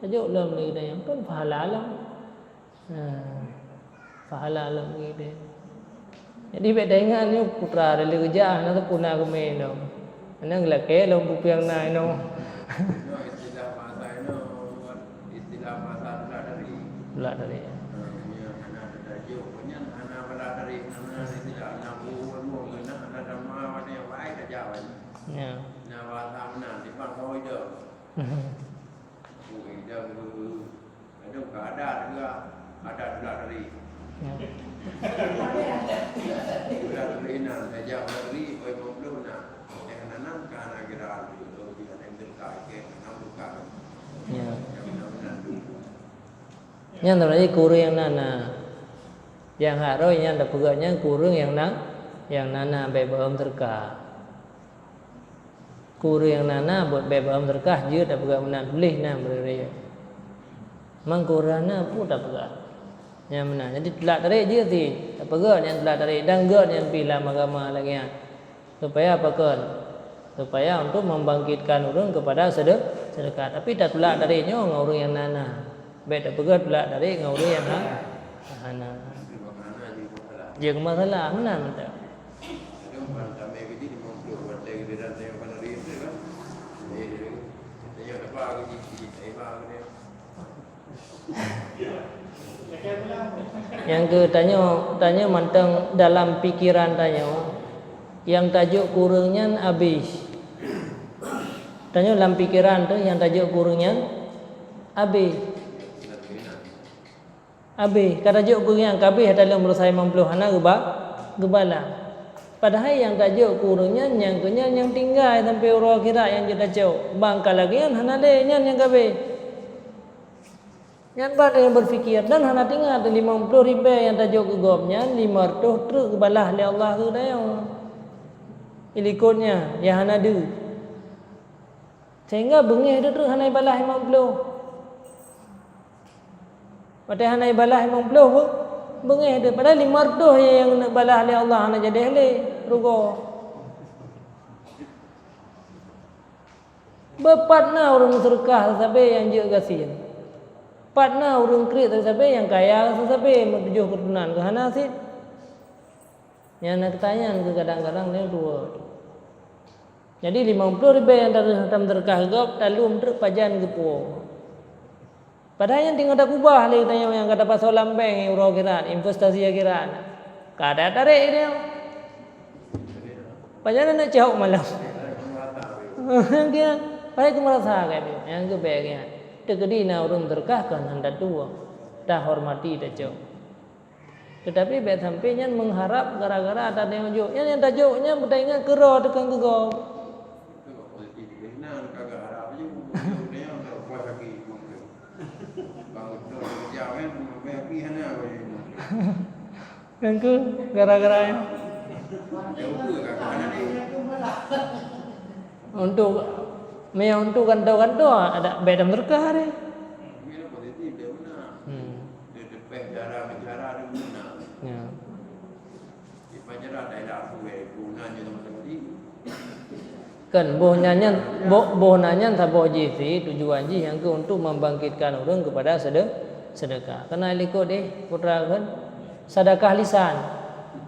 tajok lom lé geutanyoe. Kan pahala lom. Ha, pahala lom gitu. Jadi bèk taingat nyoe putra dari leuja na sapeue na keumè lom. Hana geulakèe lom peue nyang na inoe. Nyoe istilah masa inoe, istilah masa pula dari. Pula dari. Ha, nyoe hana tajok, nyan hana pula dari, hana istilah, hana bu, bu, hana, hana sama, hana yang baik aja. Ya. Nah, bahasa mana, timbang kau hidup. Ui, dan, eh, aduh, ka ada juga, ada juga dari. Ya. Juga dari nan, saja dari, boy puluh nan. Yang nanam ka na kira, lebih ada yang dekat, ke, nanam dekat. Ya. Yang benar-benar tu. Nyan tadi keu ureuëng nyang na na. Nyang harôh nyan tapeugah nyan keu ureuëng nyang na, nyang na na, bèk beuhom teuka. Keu ureuëng nyang na na, buet bèk beuhom teuka, jeuet tapeugah meunan, tuléh na meureuréh. Mang keu ureuëng na, peue tapeugah. Nyang meunan. Jadi tulak tarek jeuet cit. Tapeugah nyang tulak tarek dan gèt nyang pih lam agama lagèe nyan. Supaya apa kon? Supaya untuk membangkitkan ureuëng kepada sede-, sedekah. Tapi tatulak tarek nyoe ngon ureuëng nyang na na. Bèk tapeugah tulak tarek ngon ureuëng nyang ha-, hana. Jeuet keu masalah, meunan mantong. Nyang keu tanyoe, tanyoe mantong dalam pikiran tanyoe, nyang tajok keu ureuëng nyan abéh. Tanyoe lam pikiran teuh nyang tajok keu ureuëng nyan abéh. Abéh, ka tajok keu ureuëng nyan ka abéh, ata lôn beureusaha limong ploh hana geuba-, geubalah. Padahai nyang tajok keu ureuëng nyan, nyang keu nyan nyang tinggai sampoe uroe akhirat nyang jeuet tacok. Bang ka lagèe nyan hana lé, nyan nyang ka abéh. Nyan ban nyang berpikir dan hana teuingat limong ploh ribèe nyang tajok keu gobnyan, lima reutôh treuk geubalah lé Allah keu tanyoe. Ilikot nyan, nyang hana deuh. Sehingga beungéh teuh treuk hana ibalah limong ploh. Watèe hana ibalah limong ploh, beungéh teuh. Padahai lima reutôh nyang neubalah lé Allah hana jadeh lé, rugoe. Beupat na ureuëng meuseudeukah sabe nyang jeuet gasien. Pat na ureuëng kriet sabe nyang kaya sabe meutujoh keuturonan geuh hana cit. Nyan na keutanyaan keu kadang-kadang nyoe dua. Jadi limong ploh ribèe nyang ta-, tameuseudeukah gob, talom treuk pajan geupuwoe. Padahai nyan teungoh takubah lé geutanyoe nyang ka tapasoe lam bank uroe akhirat, investasi akhirat. Ka tatarek geutanyoe. Pajan na cahok malam. Padahai keu meurasa kan nyan, nyang geubèe nyan. Teukeudi na ureuëng teureukah kon hana tatuwoe. Tahormati tacok. Teutapi bèk sampoe nyan meuharab gara-gara ata nyang jok. Nyan nyang tajok nyan beutaingat keu droe teuka keu gob. Kan keu gara-gara nyan. Untuk, meunan untuk kantô-kantô, ada bèk tameureuka deh. Hmm. Ya. Kan boh nyan nyan, boh, boh na nyan saboh jih cit tujuan jih nyang keu untuk membangkitkan ureuëng kepada sede-, sedekah. Keunan likot deh, putra kan? Sedekah lisan.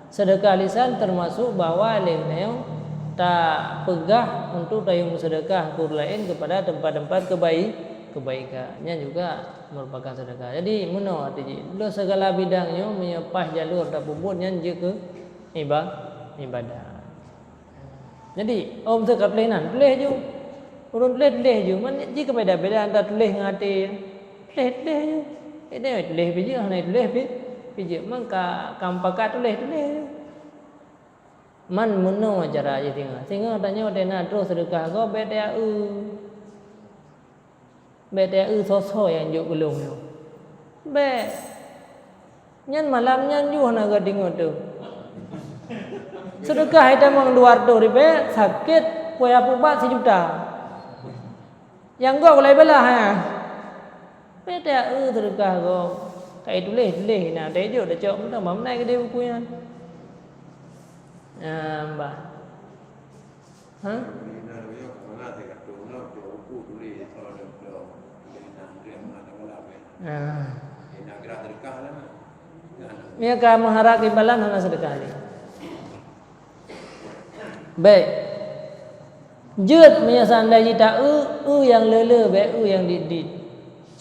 Sedekah lisan termasuk bahwa lé nyoe tapeugah untuk tayue meuseudeukah keu ureuëng laén keupada teumpat-teumpat keubai-, keubaikan. Nyan juga meurupakan seudeukah. Jadi, meunoe arti jih, lé segala bidang nyoe meunyoe paih jalur tapeubuet nyan jeuet keu iba-, ibadah. Jadi, oh, beutôi ka tuléh nan, tuléh ju. Ureuëng tuléh, tuléh ju. Man jih ka beda-beda antara tuléh ngon até. Tuléh, tuléh ju. Jadi, tuléh pih jeuet, hana tuléh pih, pih jeuet. Man ka, ka mupakat tuléh, tuléh ju. Man meunoe cara jih singoh. Singoh tanyoe watée na troh seudeukah gob, bék taya-eu. Bék taya-eu soe-soe nyang jok keu lôn nyoe. Bék. Nyan malam nyan ju hana geutingoe teuh. Seudeukah itamong dua reutôh ribée, sakét, pue apeubat sijuta. Nyang gob gulai beulah, ha. Bék taya-eu seudeukah gob. Ka ituléh-tuléh na, teuh jok tacok mantong, bak meunan keudeh buku nyan. Nah, bah. Ha? Ah. Meunyoe ka meuharap imbalan hana seudeukah lé. Bék. Jeuet meunyoe seundai jih ta-eu, eu nyang le-le, bék eu nyang dit-dit.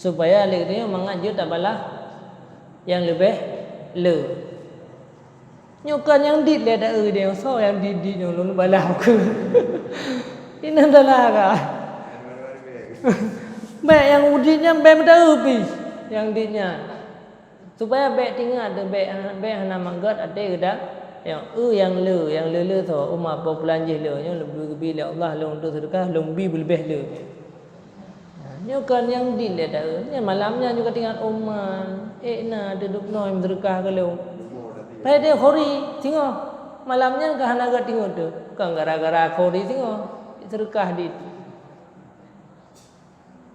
Supaya lé geutanyoe mangat jeuet tabalah nyang leubeh le. Nyoe kan nyang dit lé ta-eu, soe nyang dit-dit nyoe lôn balah keu. Inan salah ka. Bék nyang udit nyan bék meuta-eu pih nyang dit nyan. Supaya bék tingat, bék, bék hana mangat até geuda. Nyang eu nyang le, nyang le-le soe, uma po pulan jih le, nyoe leubeh geubi lé Allah lôn untuk seudeukah, lôn bi beuleubeh le. Nyoe kan nyang dit lé ta-eu, nyan malam nyan juga tingat uma, ék na teuduek noe meuseudeukah keu lôn. Padahai khori singoh, malam nyan ka hana geutingoe teuh, kan gara-gara khori singoh, seudeukah dit.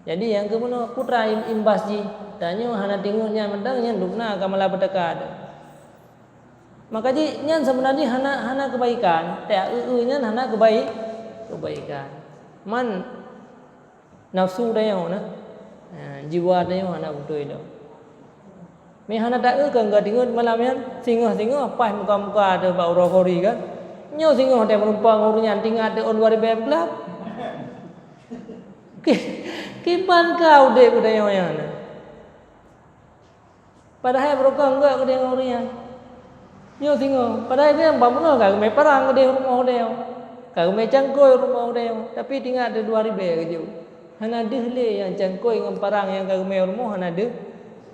Jadi nyang keubunoe putra im-, imbas jih, tanyoe hana tingoe nyan mantong nyan dubna ka malah beuteuka teuh. Maka jih nyan seubeuna jih hana, hana keubaikan, ta-eu-eu nyan hana keubai-, keubaikan. Man nafsu tanyoe na, ha, jiwa tanyoe hana beutôi lom. Meuhana ta-eu kan geutingoe malam nyan, singoh-singoh paih muka-muka teuh bak uroe khori kan. Nyoe singoh teuh meurumpok ngon ureuëng nyan tingat teuh ôn dua ribée peuglab. Ki-, kiban ka udeb geutanyoe nyan. Padahai beurukon geuh keudeh ngon ureuëng nyan. Nyoe singoh, padahai geuh nyan ban beungoh ka geumé parang keudeh rumoh udeb. Ka geumé cangkôi rumoh udeb. Tapi tingat teuh dua ribée geujok. Hana deuh lé nyang cangkôi ngon parang nyang ka geumé rumoh, hana deuh.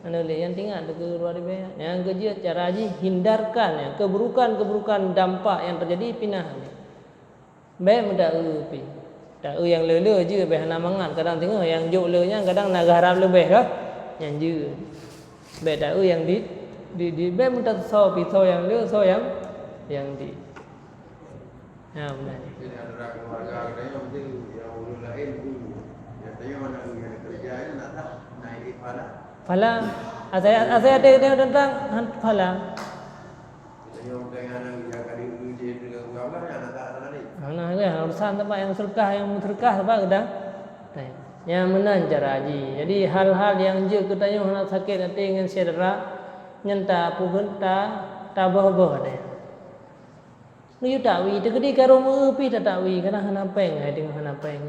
Hana lé nyang tingat teuh keu dua ribée. Nyang keujeuet cara jih hindarkan nyang keuburukan-keuburukan dampak nyang teujadi pinah lé. Bék meuta-eu pih. Ta-eu nyang le-le jeuet, bék hana mangat. Kadang singoh nyang jok le nyan kadang na geuharab leubeh kah. Nyan jeuet. Bék ta-eu nyang dit, dit, dit. Bék meuta-eu soe pih, soe nyang le, soe nyang, nyang dit. Ha, beuna. Jadi, antara keluarga geutanyoe mungkin nyang ureuëng laén tu, nyang tanyoe aneuk nyang keureuja nyan na that na idéh pahala. Pahala. Asai, asai até geutanyoe teuntang, han pahala. Tanyoe geutanyoe aneuk nyang ka diuji deungon Allah, nyan na that tadi. Hana, ya, urusan teuma nyang seudeukah, nyang meuseudeukah teuma geutanyoe. Nyang meunan cara jih. Jadi, hal-hal nyang jeuet keu tanyoe hana sakét até ngon syedara, nyan tapeugeunta, taböh-böh até. Meunyoe takwi, teukeudi ka rhom eu pih tatakwi, kadang hana péng, hai teungoh hana péng.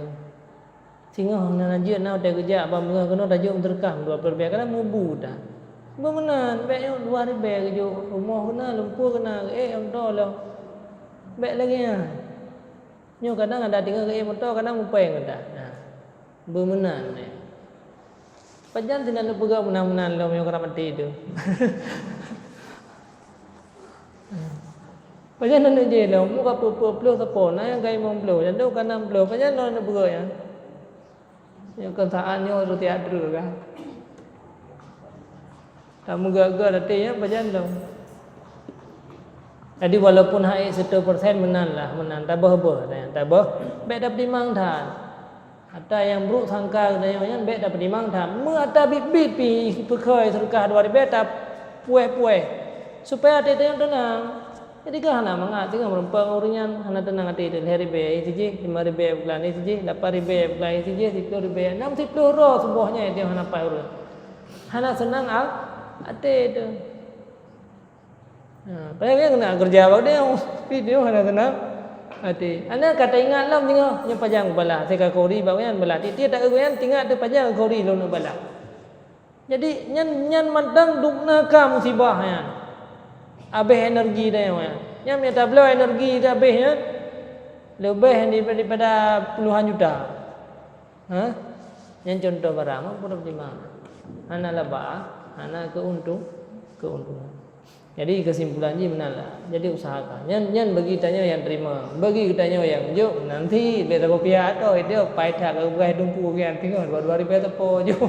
Singoh hana jeuet na watée geujak bak meungoh keunoe tajok meuseudeukah dua ploh ribée, kadang meubu that. Beumeunan, bék nyoe dua ribée geujok, rumoh keunan, lumpur keunan, geuék lam toe lom. Bék lagée nyan. Nyoe kadang adak teungoh geuék moto, kadang mupéng that. Nah, beumeunan nyan. Pajan sinan neupeugah meunan-meunan lom nyoe ka maté teuh. Pajan aneuk jih lom, muka peuet ploh sapo, na nyang ka limong ploh, nyang ka nam ploh, pajan lom aneuk beureuek nyan. Nyoe kon saát nyoe roti adru kan. Ka meugah-gah até nyan pajan lom. Jadi walaupun hana seratus persen meunan lah, meunan taböh-böh, taböh, bék tapeutimang that. Ata nyang buruk sangka geutanyoe nyan bék tapeutimang that. Meu ata biet-biet pih peukhoe seudeukah dua ribée tapuéh-puéh. Supaya até tanyoe teunang. Jadi keu hana mangat, teungoh meureumpok ngon ureuëng nyan, hana teunang até teuh. Lhée ribée, sijih, limong ribée peuglan, sijih, lapan ribée peuglan, sijih, siploh ribée, nam siploh droe suboh nyan, teungoh hana paih ureuëng. Hana seunang a-, até teuh. Ha, padahai nyang na keureuja bak geutanyoe, tapi geutanyoe hana seunang. Até. Aneuk ka teuingat lom singoh, nyoe pajan bala, asai ka kuri bak nyan bala. Tiep-tiep taeu nyan teuingat teuh pajan kuri lom bala. Jadi nyan, nyan mantong dubna ka musibah nyan. Abéh energi tanyoe nyan. Nyan meunyo tabloe energi teuh abéh nyan, leubeh daripada puluhan juta. Ha? Nyan contoh barang, mak pura terima. Hana laba, hana keuntung, keuntungan. Jadi kesimpulan jih meunan lah. Jadi usahakan. Nyan, nyan bagi tanyoe nyang terima. Bagi tanyoe nyang jok, nanti bèk saboh pihak tu, itu pai that ka geupeugah dumpu nyan teuh, dua-dua ribèe sapo jok.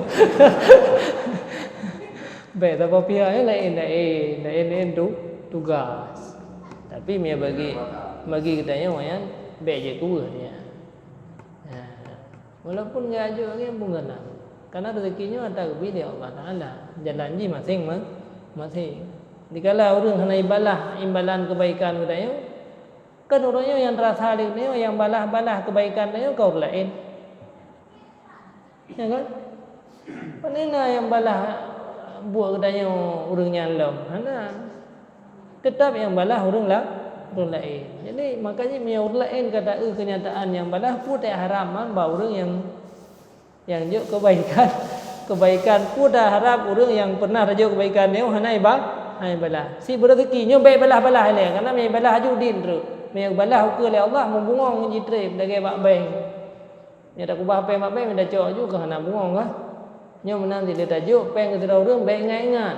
Bèk saboh pihak, nyan laén, laén, laén, laén tu tugas. Tapi meunyo bagi, bagi tanyoe nyan bèk jeuet kuweuh nyan. Ha. Walaupun geujok lagèe bungkana, karena rezeki nyoe ata geubi lé Allah Taala, jalan jih maséng-maséng. Dikala ureueng hana ibalah imbalan keubaikan geutanyoe, kan ureueng nyoe nyang teurasa lé geutanyoe, nyang balah-balah keubaikan tanyoe ka ureueng laén. Ya kan? Pane na nyang balah buet geutanyoe ureueng nyan lom? Hana. Teutap nyang balah ureueng la-, ureueng laén. Jadi, makajih meunyoe ureueng laén ka taeu keunyataan nyang balah, peue teuharap man bak ureueng nyang, nyang jok keubaikan. Keubaikan peue teuharap ureueng nyang pernah tajok keubaikan nyoe hana iba-, hana ibalah. Si beurezeki nyoe bèk balah-balah ilèe, karena meunyo ibalah aju udin treuk. Meunyo balah ukeue lé Allah, meubungong jih trép lagèe bak bank. Nyoe takeubah péng bak bank, meunyo tacok aju ka hana bungong kah? Nyoe meunan dilèe tajok péng keu sidroe ureueng bèk ingat-ingat.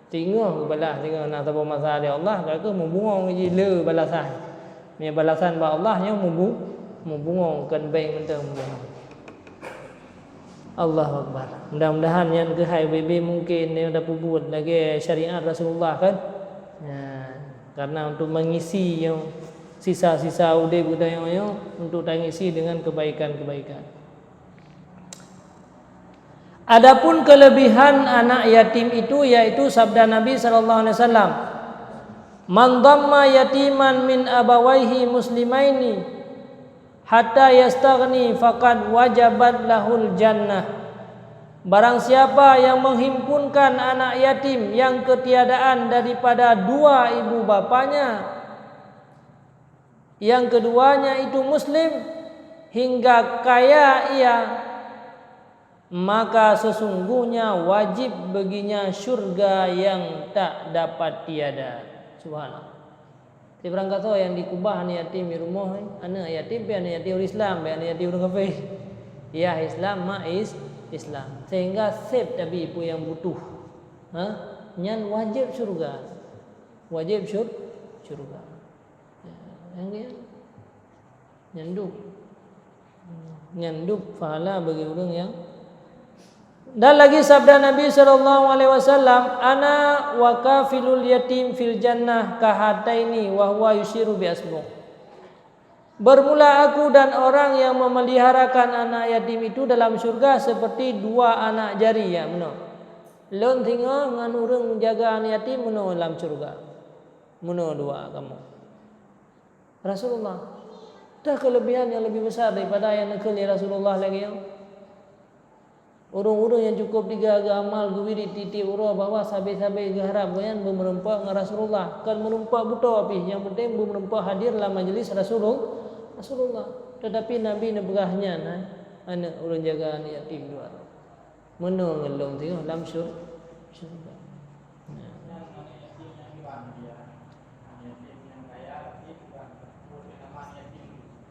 Singoh geubalah, singoh na saboh masa lé Allah, ka keuh meubungong jih le balasan. Meunyo balasan bak Allah, nyoe mubu-, meubungong, kon bank mantong meubungong. Allahu Akbar. Mudah-mudahan nyan keuhai ubé-ubé mungken nyang tapeubuet lagèe syariat Rasulullah kan. Ya, karena untuk mengisi nyang sisa-sisa udép geutanyoe nyoe untuk tangisi dengan kebaikan-kebaikan. Adapun kelebihan anak yatim itu, yaitu sabda Nabi sallallahu alaihi wasallam, "Man dhamma yatiman min abawaihi muslimaini hatta yastaghni faqad wajabat lahul jannah." Barang siapa yang menghimpunkan anak yatim yang ketiadaan daripada dua ibu bapanya, yang keduanya itu muslim, hingga kaya ia, maka sesungguhnya wajib baginya syurga yang tak dapat tiada. Subhanallah. Sibarang gasoe nyang dikeubah aneuk yatim di rumoh, eh, aneuk yatim pih aneuk yatim ureueng Islam, pih aneuk yatim ureueng kafé. Yah Islam, mak is-, Islam. Sehingga sép tabi peue nyang butuh. Ha? Nyan wajéb syurga. Wajéb syur-, syurga. Ya, nyang dia. Nyan dub. Nyan dub pahala bagi ureueng nyang. Dan lagi sabda Nabi sallallahu alaihi wasallam, "Ana wa kafilul yatim fil jannah kahataini," wa huwa yusyiru bi asbu'. "Bermula aku dan orang yang memeliharakan anak yatim itu dalam syurga seperti dua anak jari," ya, meunoe. Lôn singoh ngon ureueng jaga aneuk yatim meunoe lam syurga. Meunoe dua kamoe. Rasulullah, toh kelebihan nyang leubeh besar daripada nyang neukheun lé Rasulullah lagèe nyoe? Ureueng-ureueng nyang cukup teuga geuamal, geuwirit tiep-tiep uroe, bahwa sabe-sabe geuharab gobnyan beumeureumpok ngon Rasulullah. Kon meureumpok beutoe pih, nyang penting beumeureumpok hadir lam majlis Rasulul-, Rasulullah. Teutapi Nabi neupeugah nyan, hai, aneuk ureueng jaga aneuk yatim dua. Meunoe ngon lôn singoh lam syur-, syurga.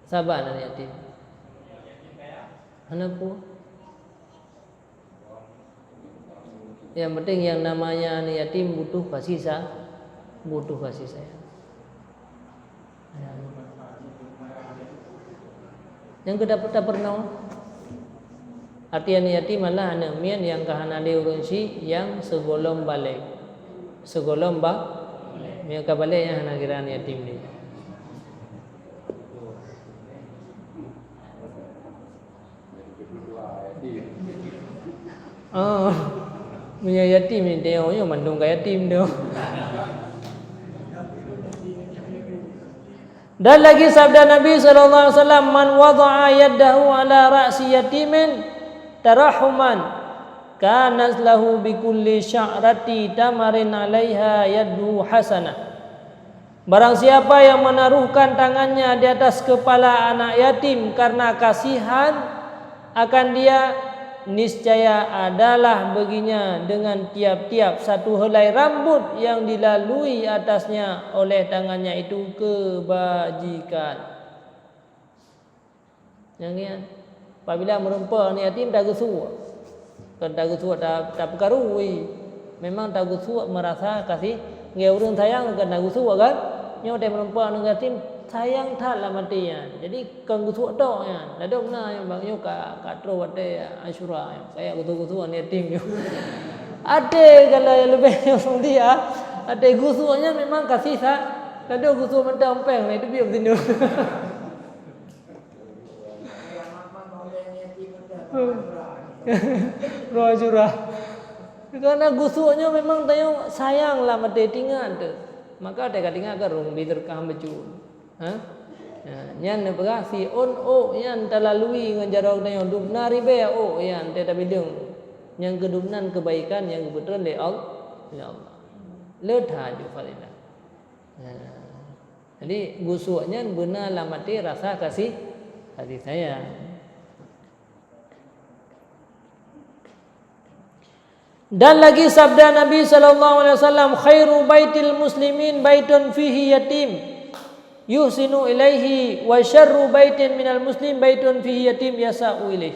Saban aneuk yatim. Hana peue. Yang penting yang namanya aneuk yatim butuh kasih sa-, butuh kasih sayang. Nyang keu dapeuet tapeurunoe. Arti aneuk yatim adalah aneuk miet nyang ka hana lé ureueng chik nyang sigohlom balek. Sigohlom ba-, nyang ka balek nyan hana kira aneuk yatim lé. Oh, meunyoe yatim ni teuh, nyoe mandum ka yatim teuh. Dan lagi sabda Nabi sallallahu alaihi wasallam, "Man wada'a yadahu ala ra'si yatimin tarahuman, kanat lahu bi kulli sya'rati tamarin alaiha yadhu hasanah." Barang siapa yang menaruhkan tangannya di atas kepala anak yatim karena kasihan akan dia, niscaya adalah baginya dengan tiap-tiap satu helai rambut yang dilalui atasnya oleh tangannya itu kebajikan. Nyang nyan, apabila meureumpok aneuk yatim tageusuek. Kon tageusuek ta-, tapeukaru, wi. Memang tageusuek meurasa kasih, ngon ureuëng sayang kon tageusuek kan? Nyoe watée meureumpok aneuk yatim sayang that lam até nyan. Jadi kon geusuek tok nyan. Ladôm na nyang bak nyoe ka, ka troh watée Asyura nyoe. Kaya geusuek-geusuek aneuk yatim nyoe. Até kalau nyang leubeh nyoe dia, até geusuek nyan memang kasih sa-, ladôm geusuek mantong péng, na itu biôh sinoe. Roh syurah. Karena gusuk nyoe memang tanyoe sayang lam até, tingat teuh. Maka teuka tingat ka rhung bi teuka bacut. Ha? Ha, nyan neupeugah si ôn ôk nyan talalui ngon jaroe tanyoe dub na ribée ôk nyan teutabideueng. Nyang keudub nan keubaikan nyang geupeutreun lé Al-, lé Allah. Le that ju fadilah. Ha. Jadi, gusuk nyan beuna lam até rasa kasih, kasih sayang. Dan lagi sabda Nabi sallallahu alaihi wasallam, "Khairu baitil muslimin baitun fihi yatim yuhsinu ilaihi, wa syarru baitin minal muslim baitun fihi yatim yasa'u ilaihi."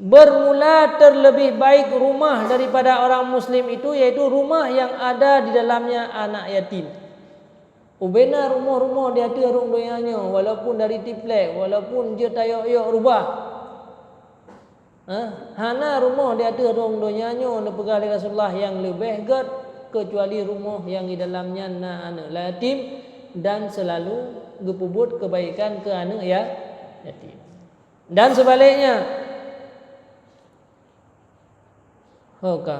Bermula terlebih baik rumah daripada orang muslim itu, yaitu rumah yang ada di dalamnya anak yatim. Ubena rumoh-rumoh di ateueh rhueng donya nyoe, walaupun dari tiplek, walaupun jeuet tayok-yok rubah. Ha? Hana rumoh di ateueh rhueng donya nyoe neupeugah lé Rasulullah nyang leubeh gét, keucuali rumoh nyang di dalam nyan na aneuëk yatim dan seulalu geupeubuet keubaikan keu aneuëk ya-, yatim. Dan sebaliknya, Ho ka.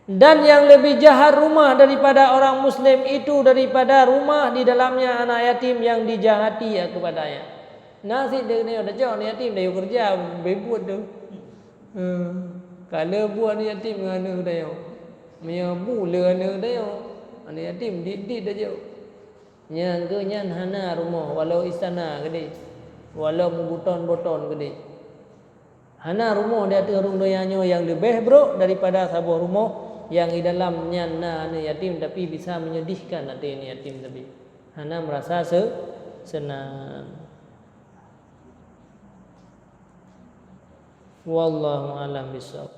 Dan yang lebih jahat rumah daripada orang muslim itu daripada rumah di dalamnya anak yatim yang dijahati kepadanya. Nasib dia kena tajok anak yatim dah keureuja beubuet tu. Hmm. Kalau buet anak yatim ngon aneuk dah. Meunyoe bu le aneuk dah. Anak yatim dit-dit tajok. Nyang keu nyan hana rumoh walau istana keudeh. Walau meubuton-buton keudeh. Hana rumoh di ateueh rhueng donya nyoe nyang leubeh brok daripada saboh rumoh nyang di dalam nyan na aneuëk yatim, tapi bisa menyedihkan até aneuëk yatim teubiet. Hana meurasa se-, seunang. Wallahu a'lam bissawab.